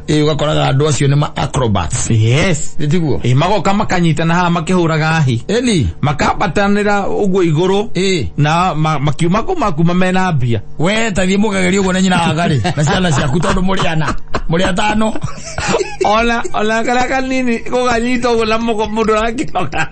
Ũgakoraga andũ acio nĩ ma acrobats. Yes. Nĩtiguo? Magoka makanyitana haha makĩhũraga hi. Ĩni. Makambatanĩra ũguo igũrũ. Na makiuma kuma mena mbia. We ta thiĩ mũkagerie ũguo na nyina wa Ngarĩ na ciana ciaku tondũ mũrĩ ana. Mũrĩ atano. Ona karĩa kanini gũganyita ũguo na moko mũndũ arakĩnoga.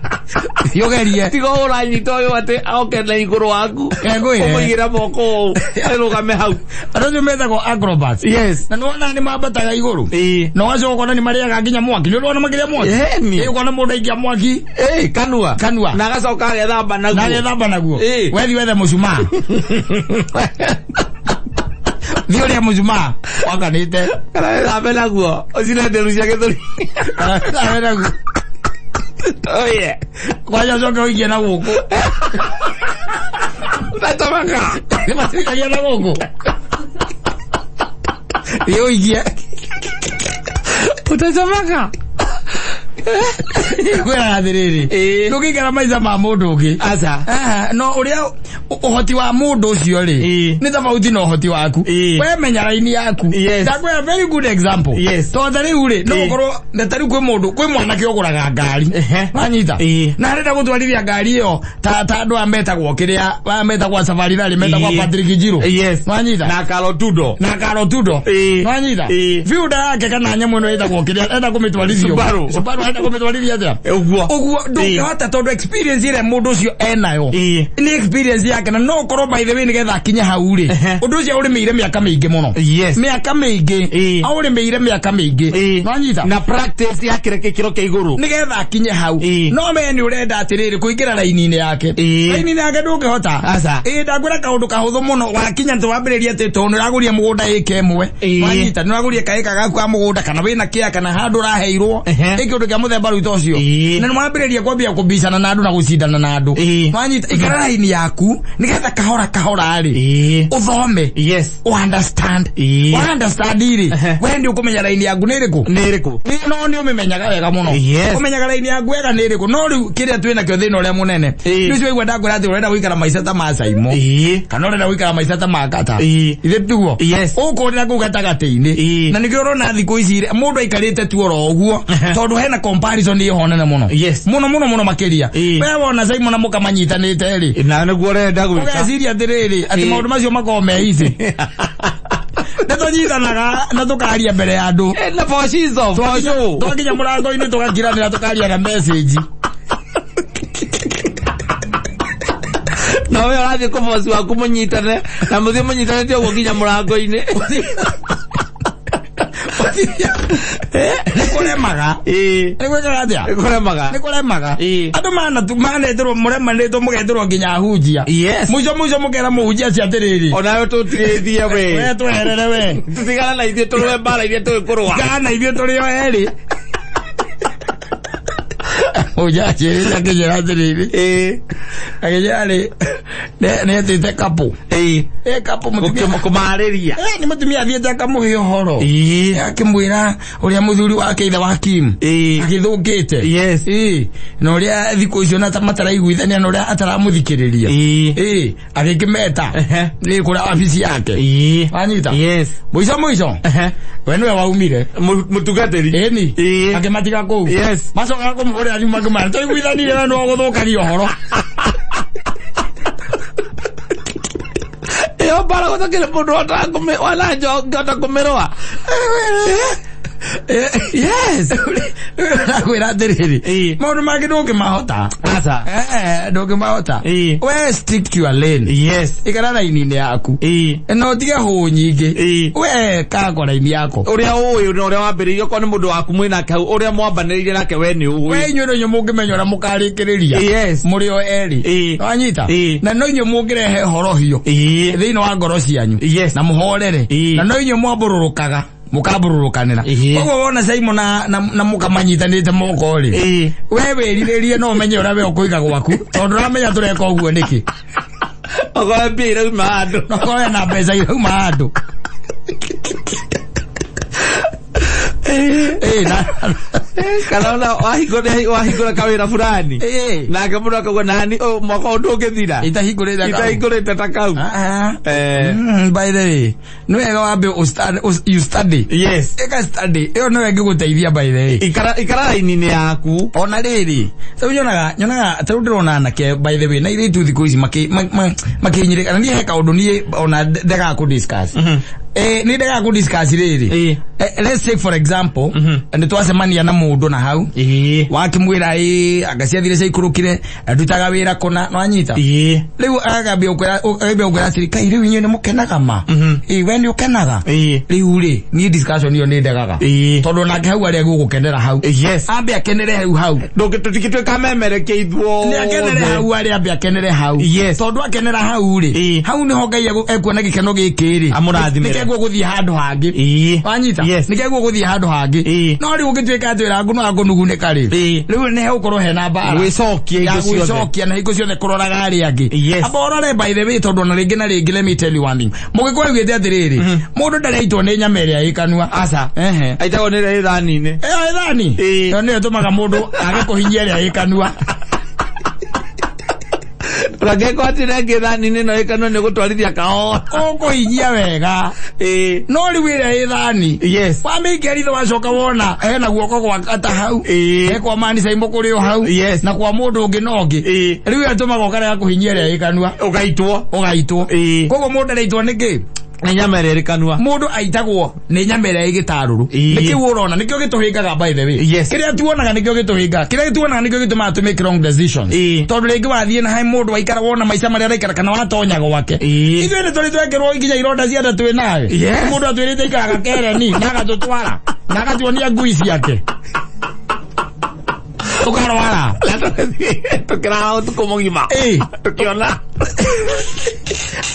Thiĩ ũgerie. Tiga ũranyita ũyũ atĩ oke na igũrũ waku. Ngwĩre. Ũmũigĩre moko ũũ. Arũgame hau. Andũ acio metagwo acrobats. Yes. Na nĩwona nĩ mambataga igũrũ. Na ũgacoka ũkona nĩ marĩaga nginya mwaki. Nĩ ũrona makĩrĩa mwaki? Ĩni. Ĩ, ũkona mũndũ aikia mwaki. Kanua. Kanua. Na agacoka agethamba naguo. Na agethamba naguo. Wethi wethe mũcumaa. Thiĩ ũrĩe mũcumaa. Wakanĩte. Kana wĩthambe naguo. Ũcine nderu cia gĩthũri. Wĩthambe naguo. Oye. Kwanja ũcoke ũikie na gũkũ. Ũtatomaga. Nĩ macikagia na gũkũ. Thiĩ ũikie. Utachomeka. Kwĩraga atĩrĩrĩ. Ndũngĩikara maica ma mũndũ ũngĩ. Aca. No ũrĩa ũhoti wa mũndũ ũcio rĩ, nĩ tofauti na ũhoti waku. We menya raini yaku. Yes. Ndakwĩra very good example. Yes. Tondũ ta rĩu rĩ, no ũkorwo na ta rĩu kwĩ mũndũ, kwĩ mwanake ũgũraga ngari. Wanyita? Na arenda gũtwarithia ngari ĩyo ta andũ aya metagwo kĩrĩa, aya metagwo Safari Rally, metagwo Patrick Njiru. Yes. Wanyita? Na Karotudo. Na Karotudo. Wanyita? Fiuda yake kana nyamũ ĩno ĩtagwo kĩrĩa, enda kũmĩtwarithia. Subaru. Subaru enda kũmĩtwarithia atĩa? Ũguo. Ũguo ndũngĩhota tondũ experience ĩrĩa mũndũ ũcio enayo. Nĩ experience yake na no ũkorwo by the way nĩgetha akinye hau rĩ. Ũndũ ũcio aũrĩmĩire mĩaka mĩingĩ mũno. Yes. Mĩaka mĩingĩ. Aũrĩmĩire mĩaka mĩingĩ. Wanyita? Na practice yake gĩkĩro kĩa igũrũ. Nĩgetha akinye hau. No we nĩ ũrenda atĩrĩrĩ kũingĩra raini-inĩ yake. Raini-inĩ yake ndũngĩhota. Aca. Ndakwĩra kaũndũ kahũthũ mũno wakinya nĩ wambĩrĩria atĩ tondũ nĩ ũragũria mũgũnda ĩka ĩmwe. Wanyita? Nĩ ũragũria kaĩka gaku ka mũgũnda kana wĩna kĩa kana handũ ũraheirwo. Ĩ kĩũndũ kĩa mũthemba rĩu ta ũcio. Na nĩ wambĩrĩria kwambia kũbicana na andũ na gũcindana na andũ. Wanyita? Ikara raini yaku nĩgetha kahora kahora rĩ. Ũthome. Yes. Understand. Understand rĩ. We nĩ ũkũmenya raini yaku nĩ ĩrĩkũ? Nĩ ĩrĩkũ? No nĩ ũmĩmenyaga wega mũno. Yes. Ũmenyaga raini yaku wega nĩ ĩrĩkũ? No rĩu kĩrĩa twĩ nakĩo thĩna ũrĩa mũnene. Nĩ ũcio waigua ndakwĩra atĩ ũrenda gũikara maica ta ma Saimo. Kana ũrenda gũikara maica ta ma Kata. Ithe tiguo? Yes. Ũkũrĩra kũu gatagatĩ-inĩ. Na nĩkĩo ũrona thikũ ici mũndũ aikarĩte tu oro ũguo. Tondũ hena comparison ĩho nene mũno. Yes. Mũno mũno mũno makĩria. We wona Saimo na mũka manyitanĩte rĩ. Na nĩguo ũrenda gwĩka. Ũgeciria atĩrĩrĩ, atĩ maũndũ macio makoragwo me easy. Nĩ tũnyitanaga na tũkaria mbere ya andũ. Na for shizo, for show. Twakinya mũrango-inĩ tũgakiranĩra tũkaria na message. Na we ũrathiĩ kũ boss waku mũnyitane, na mũthiĩ mũnyitanĩte ũguo nginya mũrango-inĩ. Nĩ kũremaga. Nĩ gwĩkaga atĩa? Nĩ kũremaga. Nĩ kũremaga. Andũ manetĩrwo mũremanĩtwo mũgetĩrwo nginya ahunjia. Yes. Mũico mũico mũkera mũhunjia acio atĩrĩrĩ. Onawe tũtirĩthie we. We tweherere we. Tũtigana na ithuĩ tũrũe mbara iria tũĩ kũrũa. Tigana na ithuĩ tũrĩ o erĩ. Mũhunjia anjĩrĩte akĩnjĩra atĩrĩrĩ. Akĩnjĩra rĩ, nĩ etĩte couple. Couple mũtumia. Kũmarĩria. Nĩ mũtumia athiĩte akamũhe ũhoro. Akĩmwĩra ũrĩa mũthuri wake ithe wa Kim. Agĩthũkĩte. Yes. Na ũrĩa thikũ icio na mataraiguithania na ũrĩa ataramũthikĩrĩria. Agĩkĩmeta. Kũrĩa wabici yake. Wanyita? Yes. Mũico mũico. We nĩwe waumire. Mũtungatĩri. Ĩni. Akĩmatiga kũu. Yes. Macokaga kũmũhũrĩra thimũ makĩmwĩra, twaiguithanire we nĩwe ũgũthũkagia ũhoro. Ĩyo mbara gũtakĩrĩ mũndũ wana ngĩhota kũmĩrũa. Yes. Ndakwĩra atĩrĩrĩ, maũndũ mangĩ ndũngĩmahota. Aca. Ndũngĩmahota. We stick to your lane. Yes. Ikara raini-inĩ yaku. Na ũtige hũ nyingĩ. We kanga raini yako. Ũrĩa ũĩ na ũrĩa wambĩrĩirie, okorwo nĩ mũndũ waku mwĩ nake hau, ũrĩa mwambanĩrĩire nake we nĩ ũĩ. We inyuĩ no inyuĩ mũngĩmenya ũrĩa mũkarĩkĩrĩria. Yes. Mũrĩ o erĩ. Wanyita? Na no inyuĩ mũngĩrehe horohio. Thĩinĩ wa ngoro cianyu. Yes. Na mũhorere. Na no inyuĩ mwambũrũrũkaga. Mũkambũrũrũkanĩra. Koguo wona Saimo na mũkamanyitanĩte moko rĩ. We wĩrirĩrie no ũmenye ũrĩa we ũkũiga gwaku. Tondũ ũramenya tũreka ũguo nĩkĩ. Okorwo mbia irauma handũ. Okorwo na mbeca irauma handũ. Kana ona wahingũra kawĩra fulani. Nake mũndũ akauga nani, mwaka ũyũ ndũngĩthira. Itahingũrĩte kau. Itahingũrĩte ta kau. By the way, nĩ wega wambe you study. Yes. Ĩka study. Ĩyo nĩyo ĩngĩgũteithia by the way. Ikara raini-inĩ yaku. Ona rĩrĩ, rĩu nyonaga ta rĩu ndĩrona anake by the way, na airĩtu thikũ ici makĩnyĩrĩka. Na niĩ he kaũndũ niĩ ona ndegaga kũ discuss. Nĩ ndegaga kũ discuss rĩrĩ. Let's take for example, nĩ twacemania na mũndũ na hau. Wakĩmwĩra anga ciathire ciaikũrũkire, ndutaga wĩra kũna, nĩwanyita? Rĩu agambia gũkwĩra atĩrĩ, kai rĩu inyuĩ nĩ mũkenaga ma? We nĩ ũkenaga? Rĩu rĩ, niĩ discussion ĩyo nĩ ndegaga. Tondũ nake hau arĩa gũgũkenera hau. Ambe akenere hau hau. Tũtingĩtuĩka memerekia ithuothe. Nĩ akenere hau arĩa ambe akenere hau. Tondũ akenera hau rĩ, hau nĩho Ngai ekuona gĩkeno gĩkĩ rĩ. Amũrathimĩre. Nĩkĩo gũthiĩ handũ hangĩ. Wanyita? Nĩkĩo gũthiĩ handũ hangĩ. No rĩu ũngĩtuĩka atĩ wĩra waku no wakũnugunĩka rĩ, rĩu nĩ hegũkorwo hena mbara. Gwĩcokia Ya hingo ciothe. gwĩcokia na hingo ciothe kũroraga arĩa angĩ. Amba ũrore by the way, tondũ ona rĩngĩ na rĩngĩ, let me tell you one thing. Mũgĩkũyũ augĩte atĩrĩrĩ, mũndũ ndarĩ aitwo nĩ nyama ĩrĩa ĩ kanua. Aca. Ehe. Aitagwo nĩ ĩrĩa ĩ thani-inĩ. Ĩyo ĩ thani? Ĩyo nĩyo ĩtũmaga mũndũ age kũhinyia ĩrĩa ĩ kanua. Ũrangĩkorwo atĩ ĩrĩa ĩngĩ thani-inĩ no ĩ kanua nĩ ũgũtwarithia kahora. Ũkũhinyia wega. No rĩu ĩrĩa ĩ thani. Wamĩikia ritho wacoka wona hena guoko gwa kata hau. He kwa mani caimbo kũrĩ o hau. Na kwa mũndũ ũngĩ na ũngĩ. Rĩu ĩyo ĩtũmaga ũkarega kũhinyia ĩrĩa ĩ kanua. Ũgaitwo. Ũgaitwo. Koguo mũndũ araitwo nĩkĩ? Nĩ nyama ĩrĩa ĩrĩ kanua. Mũndũ aitagwo nĩ nyama ĩrĩa ĩ gĩtarũrũ. Nĩkĩo ũrona, nĩkĩo gĩtũhĩngaga by the way. Kĩrĩa tuonaga nĩkĩo gĩtũhĩngaga. Kĩrĩa tuonaga nĩkĩo gĩtũmaga tũ make wrong decisions. Tondũ rĩngĩ wathiĩ na he mũndũ waikara wona maica marĩa araikara kana watonya gwake. Ithuĩ nĩ tũrĩ twekĩrwo nginya ironda cia nda twĩ nawe. Mũndũ atwĩrĩte aikaraga Kereni na agatũtwara na agatuonia ngui ciake. Ũkarwara. Tũkĩraha ũtukũ mũgima. Tũkĩona.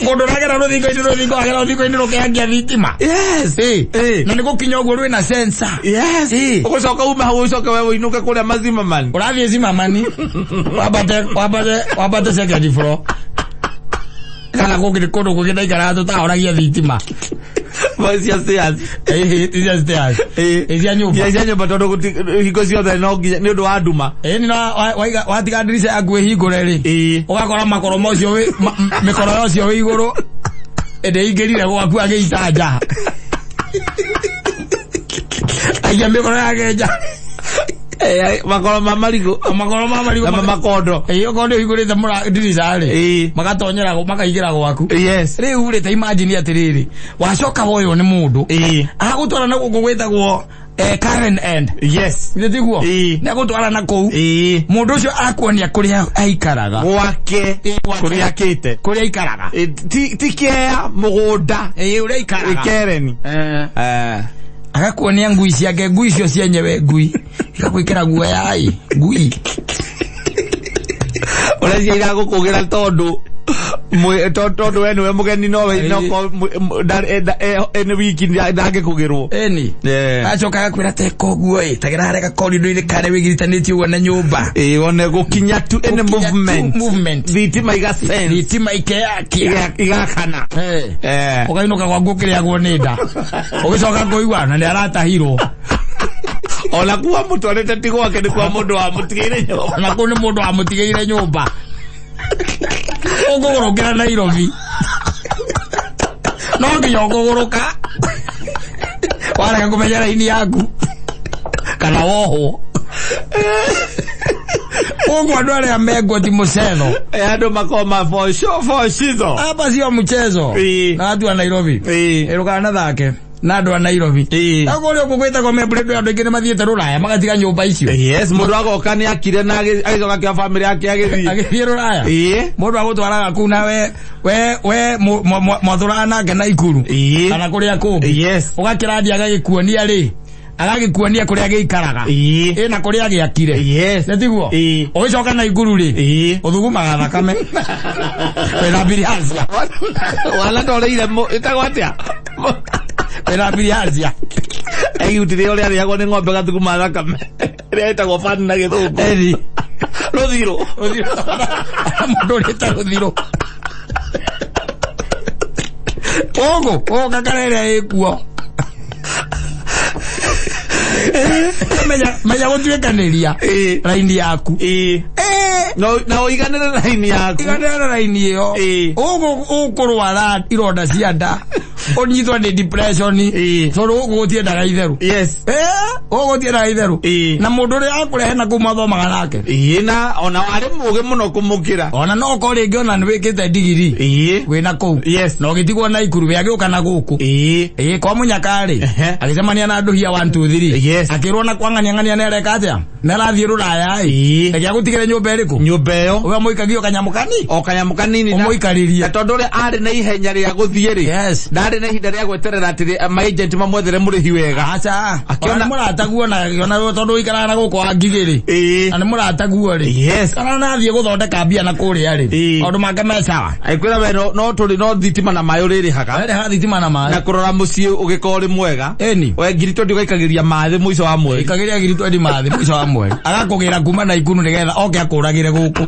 Mũndũ ũragera rũthingo-inĩ, rũthingo agera rũthingo-inĩ rũkĩangia thitima. Na nĩ gũkinya ũguo rwĩna sensor. Ũgũcoka ume hau ũcoke we ũinũke kũrĩa Mazimamani. Ũrathiĩ Zimamani. Wambate second floor. Kana kũngĩ kũndũ kũngĩ ndaikaraga tũtahoragia thitima. Cia stairs. Cia stairs. Cia nyũmba. Cia nyũmba tondũ hingo ciothe no nginya nĩ ũndũ wa nduma. Nĩ watiga ndirica yaku ĩhingũre rĩ, ũgakora makoro macio mĩkoro yocio wĩ igũrũ ĩndĩ ĩingĩrire gwaku agĩita nja. Aikia mĩkoro yake nja. Makoro ma marigũ. Makoro ma marigũ. Na makondo. Okorwo nĩ ũhingũrĩte ndirica rĩ, magatonyera makaingĩra gwaku. Rĩu rĩ, ta imagine atĩrĩrĩ, wacoka woywo nĩ mũndũ. Agagũtwara na gũkũ gwĩtagwo Karen End. Githĩ tiguo? Nĩ agũtwara na kũu. Mũndũ ũcio akuonia kũrĩa aikaraga. Gwake. Kũrĩa akĩte. Kũrĩa aikaraga. Ti kĩea mũgũnda. Ũrĩa aikaraga. Kereni. Agakuonia ngui ciake, ngui icio cienyewe ngui. Igagwĩkĩra guoya ĩ, ngui. Ũrĩa cia iragũkũgĩra tondũ tondũ we nĩwe mũgeni no we nĩ wiki ndangĩkũgĩrwo. Ĩni. Acoka agakwĩra teka ũguo ĩ, tagĩra harĩa gakorido-inĩ karĩa wĩgiritanĩtie ũguo na nyũmba. Wone gũkinya tu any movement. Thitima iga sense. Thitima ikeyakia. Igakana. Ũkainũka gwaku ũkĩrĩagwo nĩ nda. Ũgĩcoka kũigua na nĩ aratahirwo. Ona kuwa mũtwarĩte ti gwake nĩ kwa mũndũ wamũtigĩire nyũmba. Ona kũu nĩ mũndũ wamũtigĩire nyũmba. Ũkũgũrũkĩra Nairobi. No nginya ũkũgũrũka. Warega kũmenya raini yaku. Kana wohwo. Ũguo andũ arĩa menguo ti mũcetho. Andũ makoma for shitho. Hapa sio mchezo. Na watu wa Nairobi. Rũgana thake. Na andũ a Nairobi. Kũrĩa ũguo gwĩtagwo Membure andũ aingĩ nĩ mathiĩte rũraya magatiga nyũmba icio. Mũndũ agoka nĩ akire na agĩcoka kĩa bamĩrĩ yake agĩthiĩ. Agĩthiĩ rũraya. Mũndũ agũtwaraga kũu na we mwathũraga nake Naikuru. Kana kũrĩa kũngĩ. Ũgakĩrandia agagĩkuonia rĩ. Agagĩkuonia kũrĩa gĩikaraga. Ĩna kũrĩa gĩakire. Nĩ tiguo? Ũgĩcoka Naikuru rĩ. Ũthugumaga thakame. Wĩna bilharzia. Wana ndoreire ĩtagwo atĩa? Wĩna bilharzia. Egutire ũrĩa arĩagwo nĩ ng'ombe gathuguma thakame. Ĩrĩa ĩtagwo fan na gĩthũngũ. Ĩni. Rũthirũ. Mũndũ ũrĩte rũthirũ. Ũgũ, ũgakara ĩrĩa ĩkuo. Menya gũtuĩkanĩria raini yaku. Na ũiganĩre raini yaku. Iganĩre raini ĩyo. Ũgũ ũkũrwara ironda cia nda. Ũnyitwo nĩ depression. Tondũ gũkũ gũtiendaga itherũ. Yes. Gũkũ gũtiendaga itherũ. Na mũndũ ũrĩa akũrehe na kũu mathomaga nake. Na ona arĩ mũũgĩ mũno kũmũkĩra. Ona no ũkorwo rĩngĩ ona nĩ wĩkĩte ndigiri. Wĩna kũu. Yes. Na ũgĩtigwo na Ikuru we agĩũka na gũkũ. Kwa mũnyaka rĩ. Agĩcemania na andũ hia 1 2 3. Yes. Akĩrwo na kwang'ania ng'ania nĩ areka atĩa? Nĩ arathiĩ rũraya ĩ. Reke agũtigĩre nyũmba ĩrĩkũ? Nyũmba ĩyo. Ũwe mũikagio kanyamũ kani? O kanyamũ kanini. Ũmũikarĩrie. Na tondũ ũrĩa arĩ na ihenya rĩa gũthiĩ rĩ. Yes. Ndarĩ na ihinda rĩa gweterera atĩ ma agent mamwethere mũrĩhi wega. Aca. Akĩona nĩ mũrataguo na akĩona tondũ ũikaraga na gũkũ wa ngigĩ rĩ. Na nĩ mũrataguo rĩ. Yes. Kana nathiĩ gũthondeka mbia na kũrĩa rĩ. Maũndũ make me sawa. Agĩkwĩra we no tũrĩ no thitima na maĩ ũrĩrĩhaga. Ũrĩhaga thitima na maĩ. Na kũrora mũciĩ ũgĩkorwo ũrĩ mwega. Ĩni. We ngiri twendi ũgaikagĩria mathĩ mũico wa mweri. Ikagĩria ngiri twendi mathĩ mũico wa mweri. Agakũgĩra kuma na Ikuru nĩgetha oke akũragĩre gũkũ.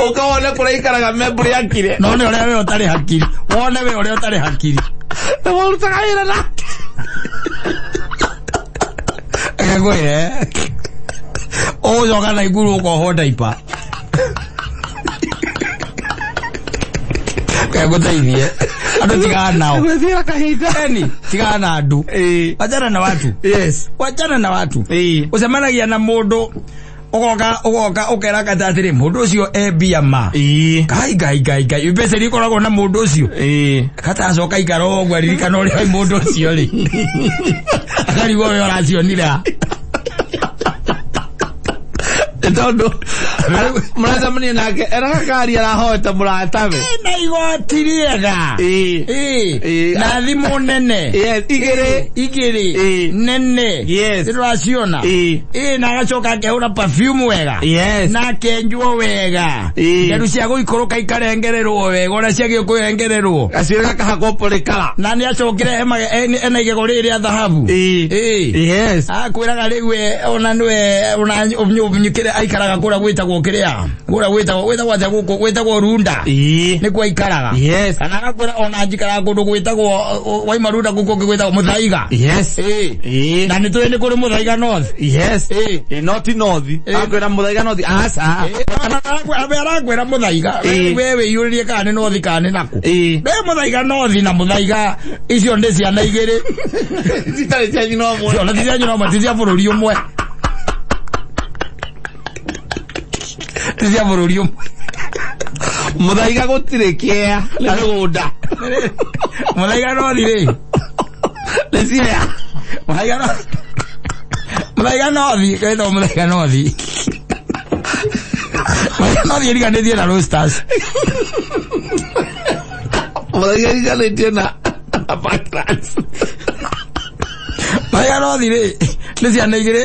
Ũkawona kũrĩa ikaraga membũrĩ akire. No nĩ ũrĩa we ũtarĩ hakiri. Wone we ũrĩa ũtarĩ hakiri. Na warutaga wĩra nake. Agakwĩre. Ũgũcoka na Ikuru ũkohwo ndaipa. Kegũteithie. Andũ tigana nao. Gwĩthira kahinda. Eni, tigana na andũ. Wachana na watu. Yes. Wachana na watu. Ũcemanagia na mũndũ ũgoka ũkera kata atĩrĩ mũndũ ũcio e mbia ma. Ngai ngai ngai ngai mbeca iria ikoragwo na mũndũ ũcio. Kata acoka ikara ũguo aririkana ũrĩa mũndũ ũcio rĩ. Akarigwo we ũracionire ha. Tondũ mũracemania nake eraga kari arahoete mũratawe. Na igoti rĩega. Na thimũ nene. Yes, igĩrĩ. Igĩrĩ. Nene. Yes. Nĩtũraciona. Na agacoka akehũra perfume wega. Yes. Na akenjwo wega. Nderu cia gũikũrũka ikarengererwo wega ũrĩa ciagĩrĩirwo kũrengererwo. Gacuĩrĩ gakahakwo polikala. Na nĩ acokire ena igego rĩrĩ rĩa thahabu. Yes. Akwĩraga rĩu we ona nĩwe ona ũnyukĩre aikaraga kũrĩa gwĩtagwo kĩrĩa. Kũrĩa gwĩtagwo atĩa gũkũ gwĩtagwo Runda. Nĩkuo aikaraga. Yes. Kana agakwĩra ona njikaraga kũndũ gwĩtagwo waima Runda gũkũ kũngĩ gwĩtagwo Mũthaiga. Yes. Na nĩ tũĩ nĩ kũrĩ Mũthaiga North. Yes. Not North. Akwĩra Mũthaiga North. Aca. Arakwĩra Mũthaiga. We wĩiyũrĩrie kana nĩ North kana nĩ nakũ. We Mũthaiga North na Mũthaiga icio nĩ ciana igĩrĩ. Citarĩ cia nyina ũmwe. Ciana ti cia nyina ũmwe, ti cia bũrũri ũmwe. Ti cia bũrũri ũmwe. Mũthaiga gũtirĩ kĩa nĩ mĩgũnda. Mũthaiga North rĩ. Nĩ cia. Mũthaiga North. Mũthaiga North, wĩtagwo Mũthaiga North. Mũthaiga North ĩriganĩtie na Roosters. Mũthaiga ĩriganĩtie na Parklands. Mũthaiga North rĩ, nĩ ciana igĩrĩ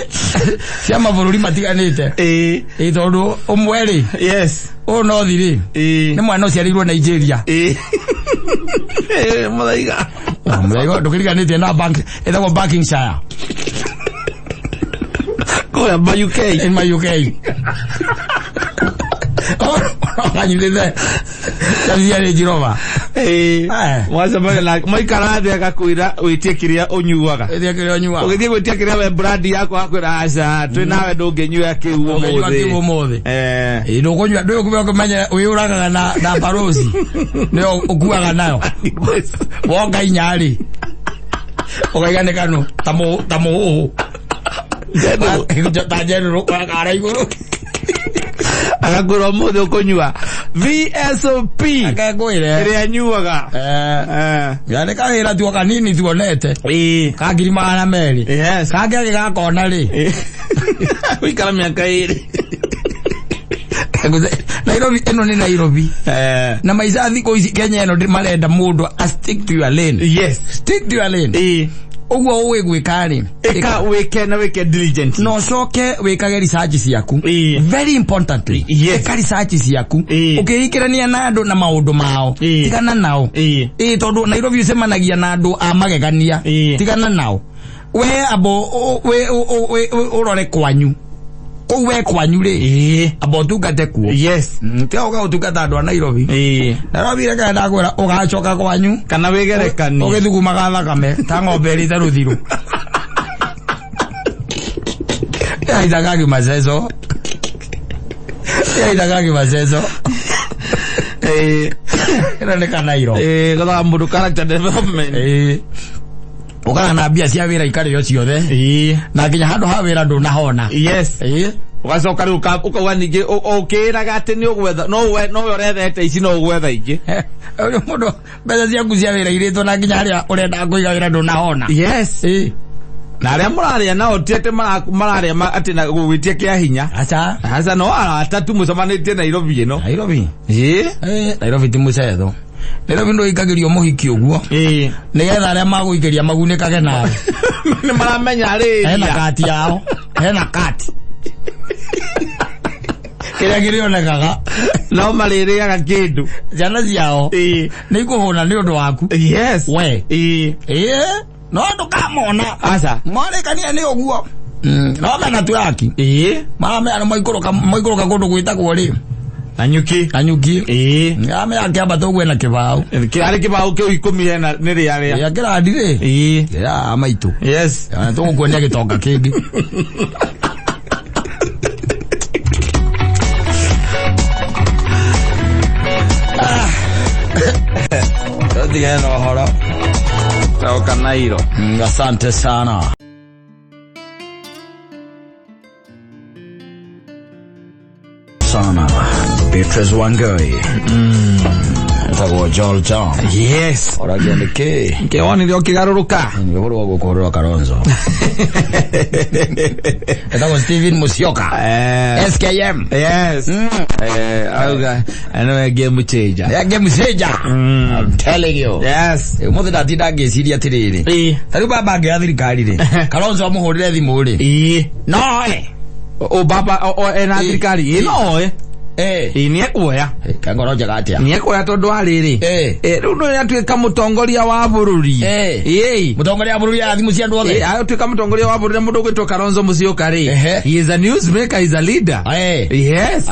cia mabũrũri matiganĩte. Tondũ ũmwe rĩ. Yes. Ũyũ North rĩ. Nĩ mwana ũciarĩirwo Nigeria. Mũthaiga. Mũthaiga ndũkĩriganĩtie na bank, ĩtagwo Buckinghamshire. Kũrĩa ma UK. In my UK. Ũkanyitĩte. Cia Range Rover. Mwacemania nake maikara thĩ agakwĩra wĩtie kĩrĩa ũnyuaga. Wĩtie kĩrĩa ũnyuaga. Ũgĩthiĩ gwĩtia kĩrĩa we brand yakwa akwĩra aca twĩ nawe ndũngĩnyua kĩu Ndũngĩnyua ũmũthĩ. kĩu ũmũthĩ. Ndũkũnyua ndũĩ kũmenya wĩyũragaga na barosi. Nĩyo ũkuaga nayo. Wonga inya rĩ. Ũkaiga nĩ kanũ ta mũhũhũ. Ta njerũrũ kara igũrũ. Agakwĩra ũmũthĩ ũkũnyua VSOP. Akekwĩre. Ĩrĩa nyuaga. Ya nĩ kawĩra tu kanini tuonete. Ka ngiri magana merĩ. Yes. Kangĩ agĩgakona rĩ. Gũikara mĩaka ĩrĩ. Nairobi ĩno nĩ Nairobi. Na maica thikũ ici Kenya ĩno marenda mũndũ a stick to your lane. Yes. Stick to your lane. Ũguo ũĩ gwĩka rĩ. Ĩka wĩke na wĩke diligent. No ũcoke wĩkage research ciaku. Very importantly. Yes. Ĩka research ciaku. Ũkĩingĩrania na andũ na maũndũ mao. Tigana nao. Tondũ Nairobi ũcemanagia na andũ a magegania. Tigana nao. We abo we ũrore kwanyu. Kũu we kwanyu rĩ. Abo ũtungate kuo. Yes. Tiga ũka gũtungata andũ a Nairobi. Nairobi reke ndakwĩra ũgacoka kwanyu. Kana wĩgerekanie. Ũgĩthugumaga thakame ta ng'ombe ĩrĩte rũthirũ. Yaithaga maceco. Yaithaga maceco. Ĩno nĩ kanairo. Gathaga mũndũ character development. Ũkaga na mbia cia wĩra ikarĩo ciothe. Na nginya handũ ha wĩra ndũnahona. Yes. Ugacoka rĩu ũkauga ningĩ ũkĩĩraga atĩ nĩ ũgwetha no we ũrethete ici no ũgwetha ingĩ. Ũrĩa mũndũ mbeca ciaku cia wĩra irĩtwo na nginya harĩa ũrenda kũiga wĩra ndũnahona. Yes. Na arĩa mũrarĩa nao ti atĩ mararĩa atĩ na gũgwĩtia kĩa hinya. Aca. Aca no arata tu mũcemanĩtie Nairobi ĩno. Nairobi. Nairobi ti mũcetho. Nairobi ndũikagĩrio mũhiki ũguo. Nĩgetha arĩa magũikĩria magunĩkage nawe. Nĩ maramenya rĩria. Hena kati yao. Hena kati. Kĩrĩa kĩrĩonekaga. No marĩrĩaga kĩndũ. Ciana ciao. Nĩ ikũhũna nĩ ũndũ waku. Yes. We. No ndũkamona. Aca. Marĩkania nĩ ũguo. No mena turaki. Maramenya nĩ maikũrũka kũndũ gwĩtagwo rĩ. Nanyuki. Nanyuki. Ame akĩambata ũguo ena kĩbaũ. Kĩarĩ kĩbaũ kĩu 10 hena nĩ rĩa rĩa. Ya kĩrandi rĩ. Ya maitũ. Yes. Tũgũkuonia gĩtonga kĩngĩ. Tũtigane na ũhoro. Toka Nairo. Asante sana. Sana. Beatrice Wangui. Etagwo Joel John. Yes. Ũragia nĩ kĩ? Kĩwonire ũkĩgarũrũka. Nĩ ũhoro wa gũkũhũrĩra Kalonzo. Etagwo Steven Musyoka. SKM. Yes. Auga anyway game changer. Yeah, game changer. I'm telling you. Yes. Ũmũthĩ ndatinda ngĩciria atĩrĩrĩ. Ta rĩu baba angĩoya thirikari rĩ. Kalonzo amũhũrĩre thimũ rĩ. No oe. O baba o ena thirikari. No oe. Nĩ ekuoya. Kangoro njega atĩa? Nĩ ekuoya tondũ wa rĩrĩ. Rĩu nĩ atuĩka mũtongoria wa bũrũri. Mũtongoria wa bũrũri ya thimũ cia andũ othe. Atuĩka mũtongoria wa bũrũri na mũndũ ũgwĩtwo Kalonzo Musyoka rĩ. He is a newsmaker, he is a leader. Yes.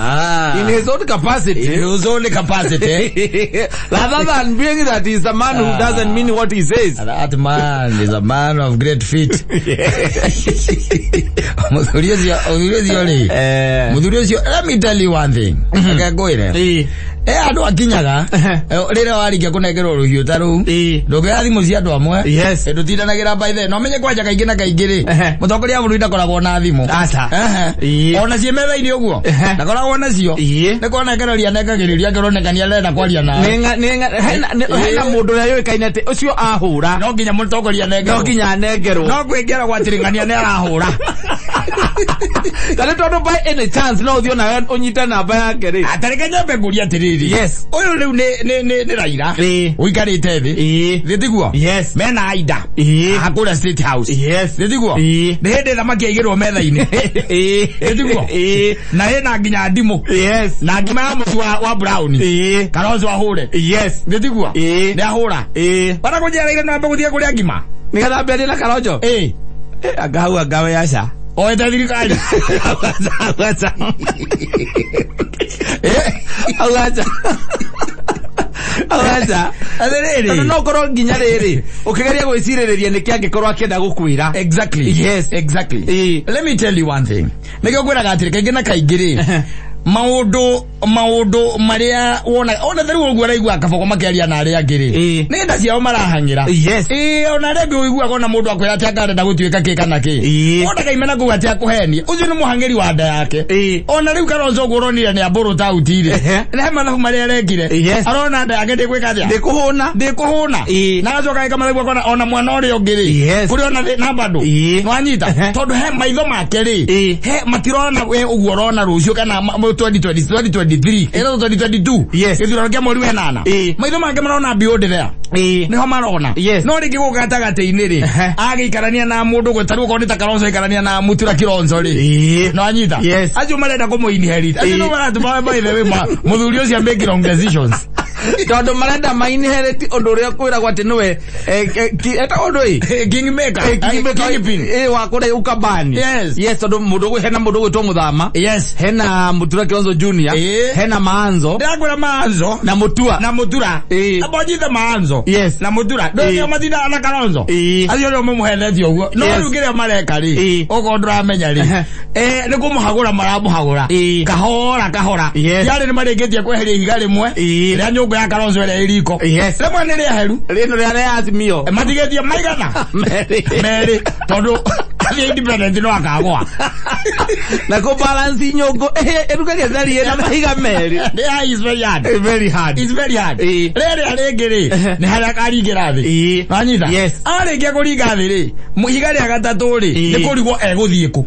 In his own capacity. In his own capacity. Rather than being that he is a man who doesn't mean what he says. That man is a man of great feat. Mũthuri ũcio rĩ. Mũthuri ũcio, let me tell you one thing. Ngwĩre. Andũ akinyaga rĩrĩa warĩkia kũnengerwo rũhiũ ta rũu ndũngĩoya thimũ cia andũ amwe. Yes. Ndũtindanagĩra by the no menye kwanja kaingĩ na kaingĩ rĩ mũtongoria wa bũrũri ndakoragwo na thimũ. Aca. Ona ciĩ metha-inĩ ũguo ndakoragwo nacio. Nĩ kũnengereria anengagĩrĩria akĩronekania arenda kwaria nawe. Hena mũndũ ũrĩa yũĩkaine atĩ ũcio ahũra no nginya mũtongoria anengerwo. No nginya anengerwo. No kwĩngĩra gwatĩrĩng'ania nĩ arahũra. Ta nĩ tondũ by any chance no ũthiĩ onawe ũnyite namba yake rĩ. Atareke nyambe ngũrie atĩrĩrĩ. Yes. Ũyũ rĩu nĩ Raila. Ũikarĩte thĩ. Thĩ tiguo? Yes. Mena Aida. Hakũrĩa State House. Yes. Thĩ tiguo? Nĩ hĩndĩ thamaki aigĩrwo metha-inĩ. Thĩ tiguo? Na ĩna nginya ndimũ. Yes. Na ngima ya mũtu wa brown. Kalonzo ahũre. Yes. Thĩ tiguo? Nĩ ahũra. Bara kũnjĩra Raila no ambe gũthiĩ kũrĩa ngima. Nĩgetha ambĩrĩrie na Kalonzo? Anga hau anga we aca. Oete thirikari. Aca. Aca. Aca. Atĩrĩrĩ. Tondũ no ũkorwo nginya rĩrĩ ũkĩgeria gwĩcirĩrĩria nĩkĩ angĩkorwo akĩenda gũkwĩra. Exactly. Yes. Exactly. Let me tell you one thing. Nĩkĩo ngwĩraga atĩrĩ kaingĩ na kaingĩ rĩ maũndũ marĩa wona ona rĩu ũguo araigua Kabogo makĩaria na arĩa angĩ rĩ nĩ nda ciao marahang'ĩra. Ona arĩa angĩ ũiguaga ona mũndũ akwĩra atĩ anga arenda gũtuĩka kĩ kana kĩ. Ona kaimena kũu atĩ akũhenie ũcio nĩ mũhang'ĩri wa nda yake. Ona rĩu Kalonzo ũguo ũronire nĩ ambũrũ tauti rĩ nĩ he mathabu marĩa arekire. Arona nda yake ndĩgwĩka atĩa? Ndĩkũhũna. Na agacoka agĩka mathabu akona ona mwana ũrĩa ũngĩ rĩ kũrĩ ona na bado nĩwanyita tondũ he maitho make rĩ he matirona we ũguo ũrona rũciũ kana 2023 2022. Yes. Gĩthurano kĩa mweri wa ĩnana. Maitho make marona beyond there. Nĩho marona. No rĩngĩ gũkũ gatagatĩ-inĩ rĩ agĩikarania na mũndũ ũguo ta rĩu okorwo nĩ ta Kalonzo aikarania na Mutura Kilonzo rĩ no anyita. Acio marenda kũmũ-inherit. Acio nĩo maratũma by the way mũthuri ũcio make wrong decisions. Tondũ marenda ma-inherit ũndũ ũrĩa kwĩragwo atĩ nĩwe etagwo ũndũ ĩ? Kingmaker. Kingpin. Wa kũrĩa Ukambani. Yes. Yes, tondũ mũndũ hena mũndũ ũgwĩtwo Mũthama. Yes. Hena Mutura Kilonzo Junior. Hena Maanzo. Ndĩrakwĩra Maanzo. Na Mutua. Na Mutura. Amba ũnyite Maanzo. Yes. Na Mutura. Ndũĩ matindaga na Kalonzo. Acio nĩo mamũhenetie ũguo. No rĩu kĩrĩa mareka rĩ, okorwo ndũramenya rĩ, nĩ kũmũhagũra maramũhagũra. Kahora kahora. Yes. Yarĩ nĩ marĩkĩtie kweheria ihiga rĩmwe. Rĩa nyũngũ nyũngũ ya Kalonzo ĩrĩa ĩriko. Yes. Rĩmwe nĩ rĩeheru. Rĩno rĩa Azimio. Matigĩtie maigana merĩ tondũ athiĩ independent no akagwa. Na kũ balance nyũngũ ĩruge gĩtheri na mahiga merĩ. Yeah, it's very hard. Very hard. It's very hard. Rĩrĩa rĩngĩ rĩ nĩ harĩa akaringĩra thĩ. Wanyita? Yes. Arĩkia kũringa thĩ rĩ, ihiga rĩa gatatũ rĩ nĩ kũrigwo egũthiĩ kũ.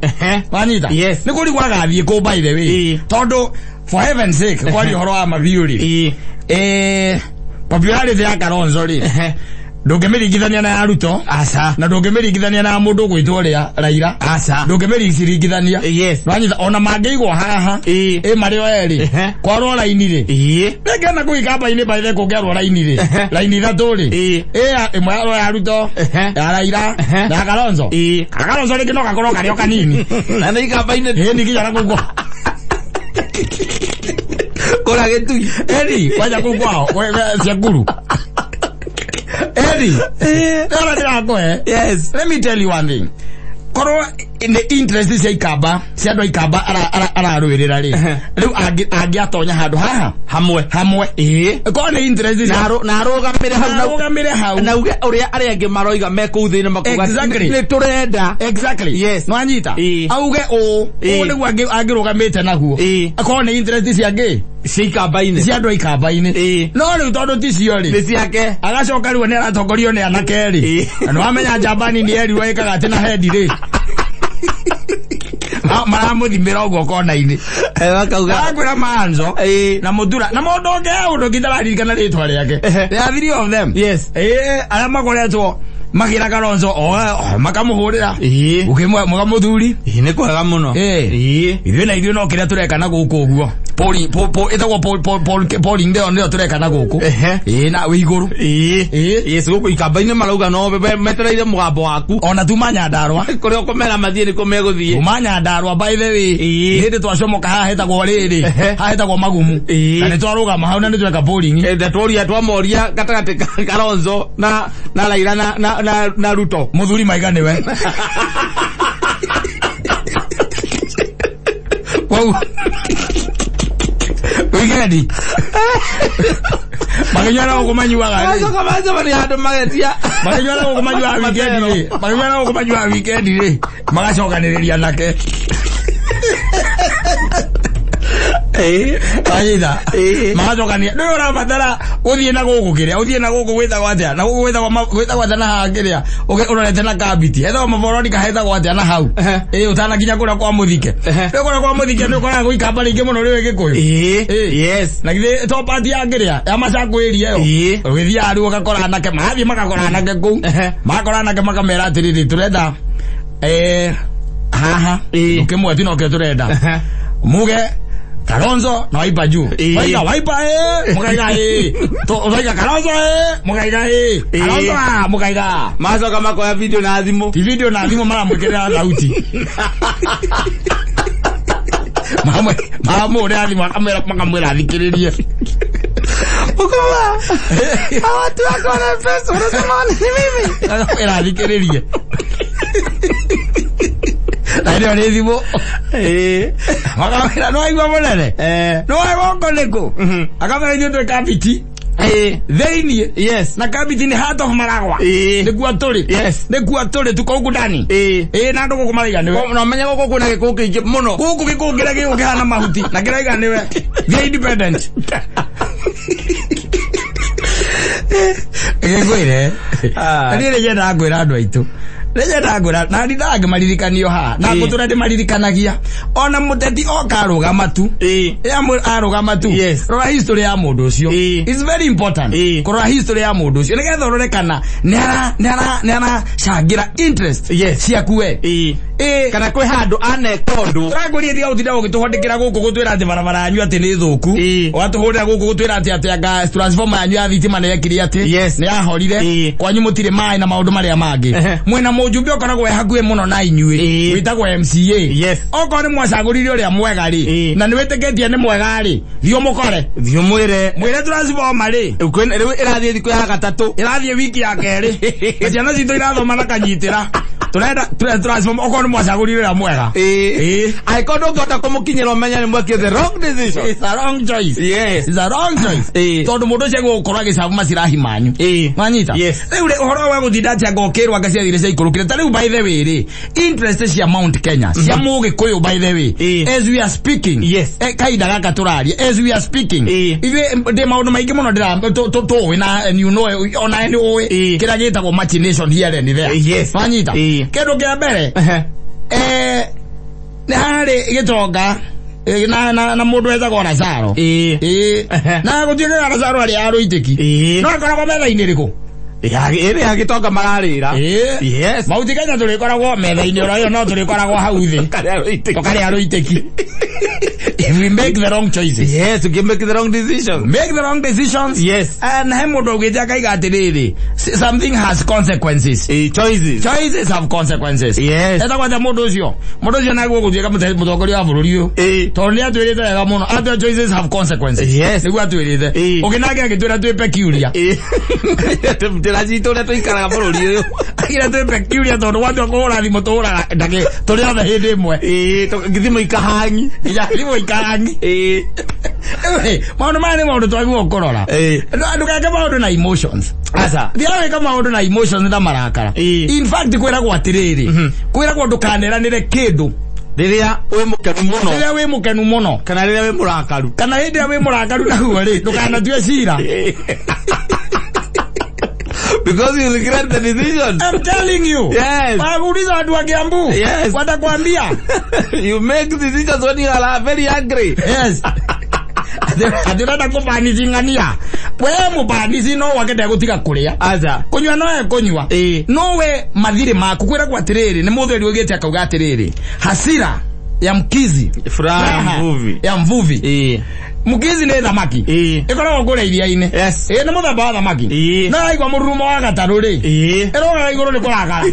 Wanyita? Yes. Nĩ kũrigwo agathiĩ kũ by the way. Tondũ for heaven's sake kwaria ũhoro wa mabiũ rĩ. Popularity ya Kalonzo rĩ ndũngĩmĩringithania na ya Ruto. Aca. Na ndũngĩmĩringithania na mũndũ ũgwĩtwo ũrĩa Raila. Aca. Ndũngĩmĩringithania. Yes. Wanyita ona mangĩigwo haha ĩ marĩ o erĩ kwarwo raini rĩ rĩngĩ ona kũu ikamba-inĩ by the kũngĩarwo raini rĩ raini ithatũ rĩ ĩ ĩmwe yarwo ya Ruto ya Raila na ya Kalonzo. Kalonzo rĩngĩ no gakorwo karĩ o kanini na nĩ ikamba-inĩ ĩ nĩ nginya na kũu kwao kũrĩa Gĩtui ĩni kwanja kũu kwao Ciankuru. Eddie, yes. Let me tell you one thing. Korwo nĩ interest cia ikamba, cia andũ a ikamba ararũĩrĩra rĩ. Rĩu angĩatonya handũ haha hamwe hamwe. Korwo nĩ interest cia na arũgamĩre hau na arũgamĩre hau na uge ũrĩa arĩa angĩ maroiga me kũu thĩinĩ makuga exactly nĩ tũrenda. Exactly. Yes. Nwanyita. Auge ũũ nĩguo angĩrũgamĩte naguo. Korwo nĩ interest cia ngĩ cia ikamba-inĩ cia andũ a ikamba-inĩ. No rĩu tondũ ti cio rĩ nĩ ciake agacoka rĩu nĩ aratongorio nĩ anake rĩ na nĩwamenya njamba nini erirwo ĩkaga atĩ na hendi rĩ maramũthimĩra ũguo kona-inĩ makauga arakwĩra Manzo na Mũtura na mũndũ ũngĩ ũndũ ũngĩ ndararirikana rĩtwa rĩake. There are three of them. Yes. Arĩa makoretwo makĩra Kalonzo makamũhũrĩra mũkamũthuri nĩ kwega mũno. Ithuĩ na ithuĩ no kĩrĩa tũreka na gũkũ ũguo ĩtagwo polling nĩyo nĩyo tũreka na gũkũ na wĩ igũrũ. Yes, gũkũ ikamba-inĩ marauga no metereire mũgambo waku ona tuma Nyandarua kũrĩa ũkũmera mathiĩ nĩkuo megũthiĩ. Tuma Nyandarua by the way hĩndĩ twacomoka haha hetagwo rĩrĩ haha hetagwo Magumu na nĩ twarũgama hau na nĩ tweka polling. Tworia twamoria gatagatĩ ka Kalonzo na Raila na Ruto mũthuri maiga nĩwe. Koguo wikendi makĩnyua na gũkũ manyuaga rĩ macoka macemania handũ magetia makĩnyua na gũkũ manyuaga wikendi rĩ makĩnyua na gũkũ manyuaga wikendi rĩ magacokanĩrĩria nake. Wanyita magacokania ndũĩ ũrabatara ũthiĩ na gũkũ kĩrĩa ũthiĩ na gũkũ gwĩtagwo atĩa na gũkũ gwĩtagwo atĩa na haha kĩrĩa ũrorete na Kambiti hetagwo Maboronika hetagwo atĩa na hau ũtanakinya kũrĩa kwa Mũthike rĩu kũrĩa kwa Mũthike nĩ ũkoraga gwĩ ikamba rĩingĩ mũno rĩu Gĩkũyũ. Yes. Na githĩ to pati ya kĩrĩa ya Macaku area ĩyo ũgĩthiaga rĩu ũgakora anake magathiĩ magakora anake kũu magakora anake makamera atĩrĩrĩ tũrenda haha ũkĩmwe ti nokĩo tũrenda muge Kalonzo na Wiper juu. Waiga Wiper mukaiga Waiga Kalonzo mukaiga Kalonzo mukaiga. Macoka makoya video na thimũ. Ti video na thimũ maramwĩkĩrĩra thauti. Maramũrĩra thimũ makamwĩra athikĩrĩrie. Ukuma. Watu wako na pesa unasema ni mimi. Makamwĩra athikĩrĩrie. Na ĩyo nĩ thimũ. Makamwĩra no aigua mũnene. No gũkũ nĩkũ? Akamwĩra ithuĩ twĩ Kambiti. Thĩinĩ. Yes. Na Kambiti nĩ heart of Maragwa. Nĩkuo tũrĩ. Yes. Nĩkuo tũrĩ tuko huku ndani. Na andũ gũkũ maraiga nĩwe. Na ũmenye gũkũ kwĩna gĩkũyũ kĩingĩ mũno. Gũkũ gĩkũyũ kĩrĩa gĩgũ kĩhana mahuti na kĩraiga nĩwe. Thiĩ independent. Ngĩkwĩre. Niĩ nĩ nyendaga kwĩra andũ aitũ. Nĩ ngwĩra na ndangĩmaririkanio haha na ngũtũra ndĩmaririkanagia ona mũteti oka arũgama tu arũgama tu rora history ya mũndũ ũcio. It's very important kũrora history ya mũndũ ũcio nĩgetha ũrore kana nĩ aracangĩra interest ciaku we kana kwĩ handũ aneka ũndũ. Tũrakũria tiga gũtinda ũgĩtũhondekera gũkũ gũtwĩra atĩ barabara yanyu atĩ nĩ thũku ũgatũhũrĩra gũkũ gũtwĩra atĩ atĩ anga transformer yanyu ya thitima nĩ yekire atĩ nĩ yahorire kwanyu mũtirĩ maĩ na maũndũ marĩa mangĩ mwĩna mũjumbe ũkoragwo e hakuhĩ mũno na inyuĩ wĩtagwo MCA. Okorwo nĩ mwacagũrire ũrĩa mwega rĩ na nĩ wĩtĩkĩtie nĩ mwega rĩ thiĩ ũmũkore thiĩ ũmwĩre mwĩre transformer rĩ rĩu ĩrathiĩ thikũ ya gatatũ ĩrathiĩ wiki ya kerĩ na ciana citũ irathoma na kanyitĩra Turenda turasimama okorwo nĩ mwacagũrire ũrĩa mwega. Angĩkorwo ndũngĩhota kũmũkinyĩra ũmenye nĩ mwekire the wrong decision. It's a wrong choice. Yes. It's a wrong choice. Tondũ mũndũ ũcio egũkorwo agĩcabu macirahi manyu. Wanyita? Yes. Rĩu rĩ ũhoro wa gũtinda atĩ anga ũkĩrwo anga ciathire ciaikũrũkire ta rĩu by the way rĩ interest cia Mount Kenya cia Mũgĩkũyũ by the way as we are speaking. Yes. Kahinda gaka tũraria as we are speaking. Ithuĩ ndĩ maũndũ maingĩ mũno ndĩra tũĩ na and you know ona nĩ ũĩ kĩrĩa gĩtagwo machination here and there. Yes. Wanyita? Kĩndũ kĩa mbere nĩ harĩ gĩtonga na mũndũ wetagwo Lazaro. Na gũtuĩkaga Lazaro arĩ arũitĩki. No akoragwo metha-inĩ rĩkũ? Ĩrĩ ya gĩtonga mararĩra. Yes. Mount Kenya tũrĩkoragwo metha-inĩ oro ĩyo no tũrĩkoragwo hau thĩ. Tũkarĩa rũitĩki. If we make the wrong choices. Yes, we make the wrong decisions. Make the wrong decisions. Yes. And he mũndũ augĩte akaiga atĩrĩrĩ, something has consequences. Choices. Choices have consequences. Yes. Etagwo atĩa mũndũ ũcio? Mũndũ ũcio naguo gũtuĩka mũtongoria wa bũrũri ũyũ. Tondũ nĩ atwĩrĩte wega mũno. Atĩ choices have consequences. Yes. Nĩguo atwĩrĩte. Ũngĩ nake agĩtwĩra twĩ peculiar. Njĩra citũ ũrĩa tũikaraga bũrũri ũyũ. Akĩra twĩ peculiar tondũ gwatua kũhũra thimũ tũhũraga tũrĩ othe hĩndĩ ĩmwe. Thimũ ikahangi. Thimũ ikahangi. Maũndũ maya nĩ maũndũ twagĩrĩirwo kũrora. Ndũgeke maũndũ na emotions. Aca. Thiaga wĩka maũndũ na emotions na marakara. In fact kwĩragwo atĩrĩrĩ, kwĩragwo ndũkaneranĩre kĩndũ rĩrĩa wĩ mũkenu mũno. Rĩrĩa wĩ mũkenu mũno. Kana rĩrĩa wĩ mũrakaru. Kana hĩndĩ ĩrĩa wĩ mũrakaru naguo rĩ, ndũkanatue cira. Because you regret the decision. I'm telling you. Yes. Wakuuliza watu wa Kiambu. Yes. Watakwambia. You make decisions when you are very angry. Yes. Ati urenda kũbanicing'ania. We mũbanici no wake ndegũtiga kũrĩa. Aca. Kũnyua no ekũnyua. No we mathirĩ maku kwĩragwo atĩrĩrĩ, nĩ mũtheri ũgĩte akauga atĩrĩrĩ, hasira ya mkizi furaha ya mvuvi. Ya mvuvi. Mkizi nĩ thamaki. Ĩkoragwo kũrĩa iria-inĩ. Yes. Nĩ mũthemba wa thamaki. No yaigua mũrurumo wa gatarũ rĩ. Ĩrogaga igũrũ nĩ kũrakara.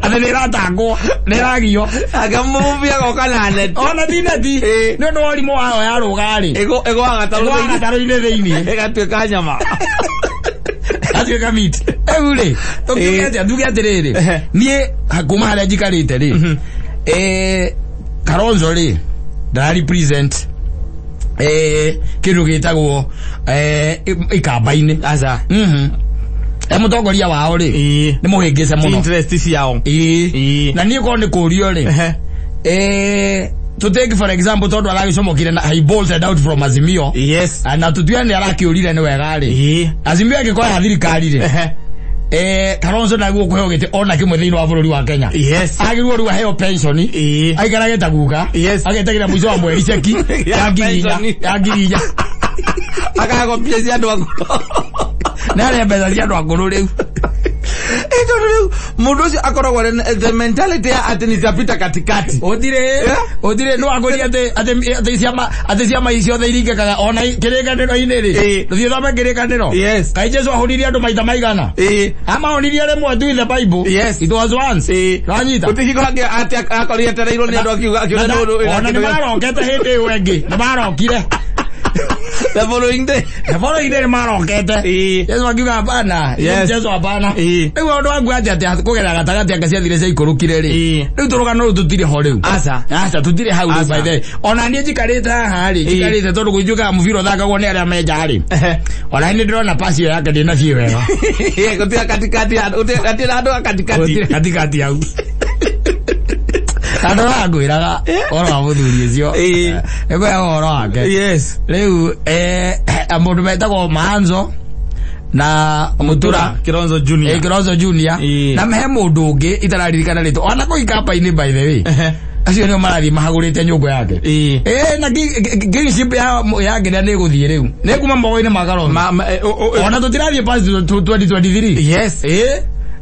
Atĩ nĩ ĩratangwo, nĩ ĩragio. Anga mũvuvi agoka na neti. Ona ti neti. Nĩ ũndũ wa ũrimũ wayo yarũga rĩ. Ĩgũaga gatarũ-inĩ thĩinĩ. Ĩgatuĩka nyama. Ĩgatuĩka meat. Rĩu rĩ, tũkiuge atĩa, tuge atĩrĩrĩ, niĩ kuma harĩa njikarĩte rĩ, Kalonzo rĩ, ndara represent kĩndũ gĩtagwo ikamba-inĩ. Aca. Mũtongoria wao rĩ, nĩ mũhĩngĩce mũno. Interest ciao. Na niĩ korwo nĩ kũũrio rĩ, to take for example tondu aragicomokire na he bolted out from Azimio. Yes. Na tutue ni arakiurire ni wega ri. Azimio angikoya thirikari ri. Kalonzo naguo kuheo giti ona kimwe thiini wa bururi wa Kenya. Yes. Agirwo riu aheo pension. Aikarage ta guka. Yes. Agetegira mwico wa mweri cheki ya 4,000 ya 4,000. Akago mbia cia andu akuru. Na aria mbeca cia andu akuru riu. Tondu riu mundu ucio akoragwo the mentality ya ati nitapita katikati. Utire utire no akoria ati ati ciama ati ciama icio ciothe iringekaga ona kirikaniro-ini ri. Ruthie thome kirikaniro. Yes. Kai Jesu ahonirie andu maita maigana. Amahonirie rimwe tu in the Bible. Yes. It was once. Ranyita. Gutihiko ati akorire etereirwo ni andu akiuga akiuga ona ni marokete hindi iyo ingi. Ni marokire. The following day. The following day marokete. Jesu akiuga hapana. Yes. Jesu hapana. Riu andu angu atia atia kugera gatagati anga ciathire ciaikurukire ri. Riu turugano ruu tutire ho riu. Aca. Aca tutire hau riu by the way. Ona nie njikarite haha ri, njikarite tondu gũituĩkaga mũbira ũthakagwo nĩ arĩa me nja ri. Ona ni ndĩrona pasi ĩyo yake ndĩnathiĩ wega. Gũtirĩ katikati gũtirĩ andũ a katikati. Gũtirĩ katikati hau. Andũ mangwĩraga ũhoro wa mũthuri ũcio. Nĩngwĩraga ũhoro wake. Yes. Rĩu mũndũ metagwo Maanzo na Mutura Kilonzo Junior. Kilonzo Junior. Na he mũndũ ũngĩ itararirikana rĩtwa. Ona kũu Ikamba-inĩ by the way. Acio nĩo marathiĩ mahagũrĩte nyũngũ yake. Na kingship ya nginya nĩ ĩgũthiĩ rĩu. Nĩ kuma moko-inĩ ma Kalonzo. Ona tũtirathiĩ past 2023. Yes.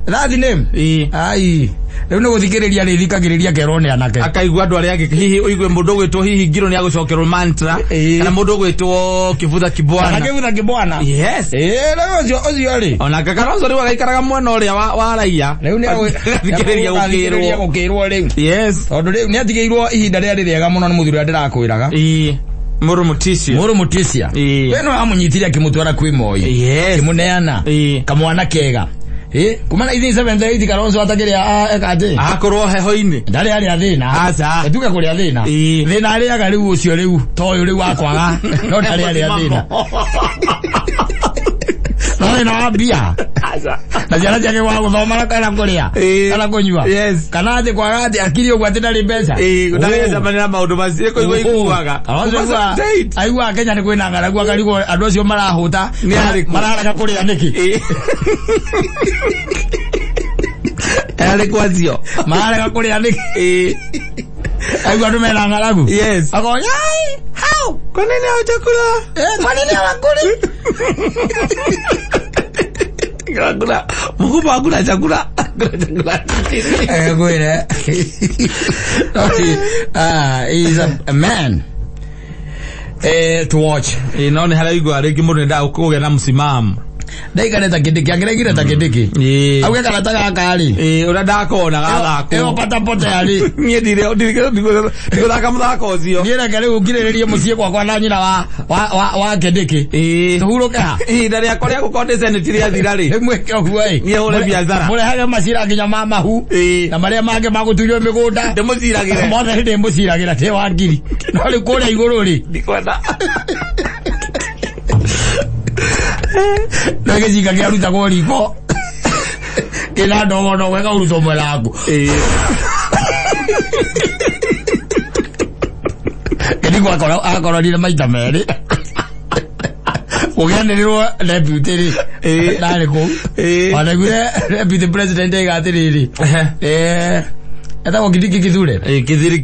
That's the name. Ai. Rĩu nĩ gũthikĩrĩria rĩ thikagĩrĩria kerwo nĩ anake. Akaigua andũ arĩa angĩ hihi ũigue mũndũ ũgwĩtwo hihi Ngiro nĩ agũcokerwo mantra kana mũndũ ũgwĩtwo Kĩbutha Kĩbwana. Kana Kĩbutha Kĩbwana. Yes. Rĩu ũcio ũcio rĩ. Ona Kalonzo rĩu agaikaraga mwena ũrĩa wa raia. Rĩu nĩ agathikĩrĩria gũkĩrwo. Gũkĩrwo rĩu. Yes. Tondũ rĩu nĩ atigĩirwo ihinda rĩarĩ rĩega mũno nĩ mũthuri ũrĩa ndĩrakwĩraga. Mũrũ Mutisia. Mũrũ Mutisia. We no amũnyitire akĩmũtwara kwĩ Moi. Yes. Akĩmũneana. Kamwana kega. Kuma 1978 Kalonzo atakĩrĩa eka atĩ akorwo heho-inĩ ndarĩ arĩa thĩna. Aca. Tuge kũrĩa thĩna. Thĩna arĩaga rĩu ũcio rĩu to ũyũ rĩu wakwaga no ndarĩ arĩa thĩna. No thĩna wa mbia. Aca. Na ciana ciake gwa gũthoma kana kũrĩa kana kũnyua. Yes. Kana atĩ kwaga atĩ akiri ũguo atĩ ndarĩ mbeca. Ndarĩ na maũndũ macio kũigua iguaga. Kalonzo aiguaga Kenya nĩ kwĩna ng'aragu akarigwo andũ acio marahũta mararega kũrĩa nĩkĩ. Arĩ kwacio. Mararega kũrĩa nĩkĩ. Aigua andũ mena ng'aragu. Yes. Akonya, how? Kwa nini hawajakula? Kwa nini hawakuli? Hakuna. Mkubwa hakuna chakula. Hakuna chakula. Kwire. He's a man. To watch. No nĩ haraigua rĩngĩ mũndũ nĩendaga kũgĩa na msimamo. Ndaikare ta Kindiki, angĩraigire ta Kindiki. Auge karata gaka rĩ. Ũrĩa ndakona gathakwo. Ĩyo patapotea rĩ. Niĩ ndigũthaka mũthako ũcio. Niĩ reke rĩu ngirĩrĩrie mũciĩ gwakwa na nyina wa Kindiki. Tũhurũke ha. Ihinda rĩakwa rĩa gũkorwo ndĩ senate rĩathira rĩ. Mwĩke ũguo ĩ. Niĩ hũre biacara. Mũrehage macira nginya ma mahu. Na marĩa mangĩ ma gũtunywo mĩgũnda. Ndĩmũciragĩre. Mothe nĩ ndĩmũciragĩra ndĩ wa ngiri. No rĩu kũrĩa igũrũ rĩ. Ndikwenda. No gĩcinga kĩarutagwo riko kĩna ndogo ndogo ĩkarutwo mwena waku. Kĩndiko akoronire maita merĩ gũkĩanĩrĩrwo deputy rĩ ndarĩ kũu wanaiguire deputy president aiga atĩrĩrĩ etagwo Kindiki Kithure. Kithure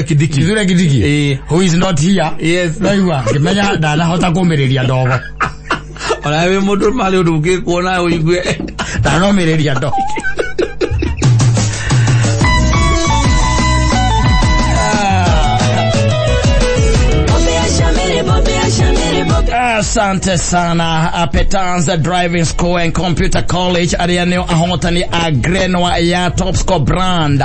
Kindiki. Kithure Kindiki who is not here. Yes. Ndaigua ngĩmenya ndanahota kũmĩrĩria ndogo. Ona we mũndũ marĩ ũndũ ũngĩkuona ũigue ndanomĩrĩria ndogo. Asante sana Petanza Driving School and Computer College arĩa nĩo ahotani a Grenwa ya Topscore brand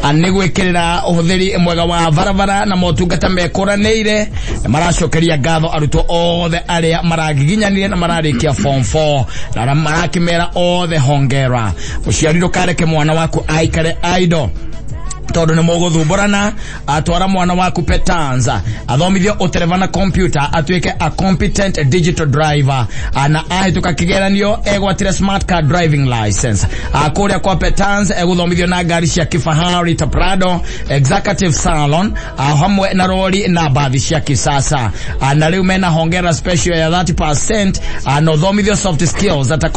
nĩ gwĩkĩrĩra ũhũthĩri mwega wa barabara na motungata mekũranĩire na maracokeria ngatho arutwo othe arĩa maragiginyanire na mararĩkia form 4 na marakĩmera othe hongera. Mũciari ndũkareke mwana waku aikare idle tondu nĩ mũgũthumbũrana. Atwara mwana waku Petanza athomithio ũtereva na computer atuĩke a competent digital driver na ahĩtũka kĩgeranio egwatĩre smart car driving license. Kũrĩa kwa Petanza egũthomithio na ngari cia kifahari ta Prado, executive salon hamwe na rori na bathi cia kisasa. Na rĩu mena hongera special ya 30% na ũthomithio soft skills ata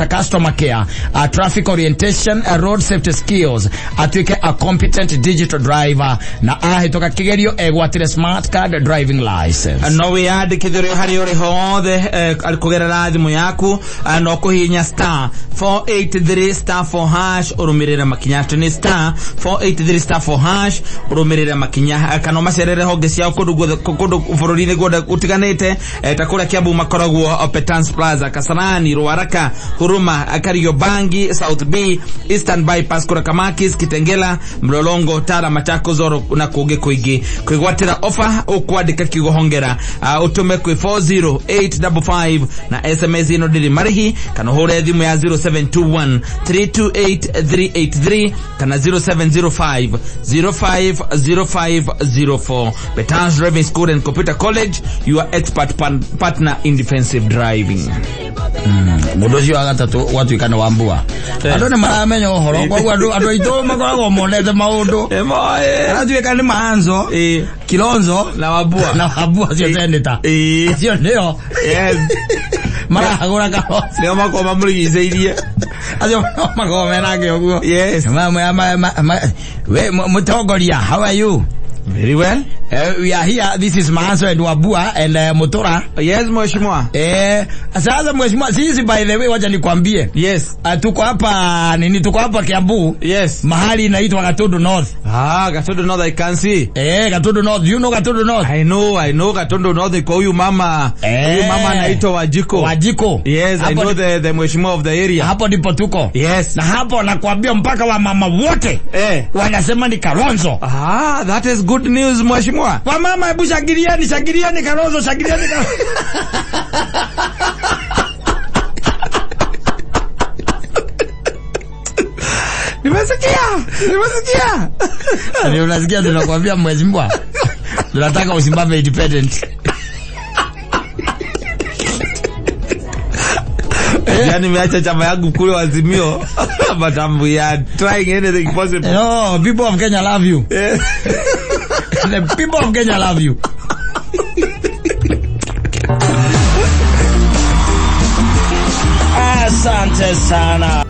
customer care, traffic orientation, road safety skills atuĩke a competent digital driver na ahĩtũka kĩgerio egwatĩre smart card driving license. No wĩyandĩkithie harĩa ũrĩ hothe kũgerera thimũ yaku no kũhihinya star 483 star 4 hash ũrũmĩrĩre makinya atĩ nĩ star 483 star 4 hash ũrũmĩrĩre makinya kana ũmacerere honge ciao kũndũ guothe kũndũ bũrũri-inĩ guothe ũtiganĩte ta kũrĩa Kiambu makoragwo Petans Plaza, Kasarani, Ruaraka, Huruma, Kariobangi, South B, Eastern Bypass, kũrĩa Kamakis, Kitengela, Mlolongo, Tara, Machakos, Zoro na kũngĩ kũingĩ. Kwĩgwatĩra ofa ũkwandĩka kiugo hongera ũtũme kwĩ 40855 na SMS ĩno ndĩrĩ marĩhi kana ũhũre thimũ ya 0721 328 383 kana 0705 050504. Petans Driving School and Computer College, your expert partner in defensive driving. Mũndũ ũcio wa gatatũ gwatuĩka nĩ wa mbua. Andũ nĩ maramenya ũhoro koguo andũ aitũ makoragwo monete maũndũ. Aratuĩka nĩ Maanzo, Kilonzo na Wambua. Na Wambua cio seneta. Acio nĩo. Yes. Marahagũra Kalonzo. Nĩo makoragwo mamũrigicĩirie. Acio makoragwo menake ũguo. Yes. We mũtongoria, how are you? Very well. We are here. This is Maanzo and Wambua and Mutura. Yes, mheshimiwa. Sasa mheshimiwa, sisi by the way wacha nikwambie. Yes. Tuko hapa nini, tuko hapa Kiambu. Yes. Mahali inaitwa Gatundu North. Ah, Gatundu North I can see. Gatundu North. You know Gatundu North? I know Gatundu North kwa huyu mama. Huyu mama anaitwa Wajiko. Wajiko. Yes, I know the mheshimiwa of the area. Hapo ndipo tuko. Yes. Na hapo nakwambia mpaka wa mama wote wanasema ni Kalonzo. Ah, that is good news mheshimiwa. Kwa mama, hebu shangilieni, shangilieni Kalonzo, shangilieni Kalonzo. Nimesikia, nimesikia. Ndio unasikia tunakwambia mheshimiwa, tunataka usimame independent. Yani nimeacha chama yangu kule Azimio, but we are trying anything possible. No, people of Kenya love you. The people of Kenya love you. Asante sana.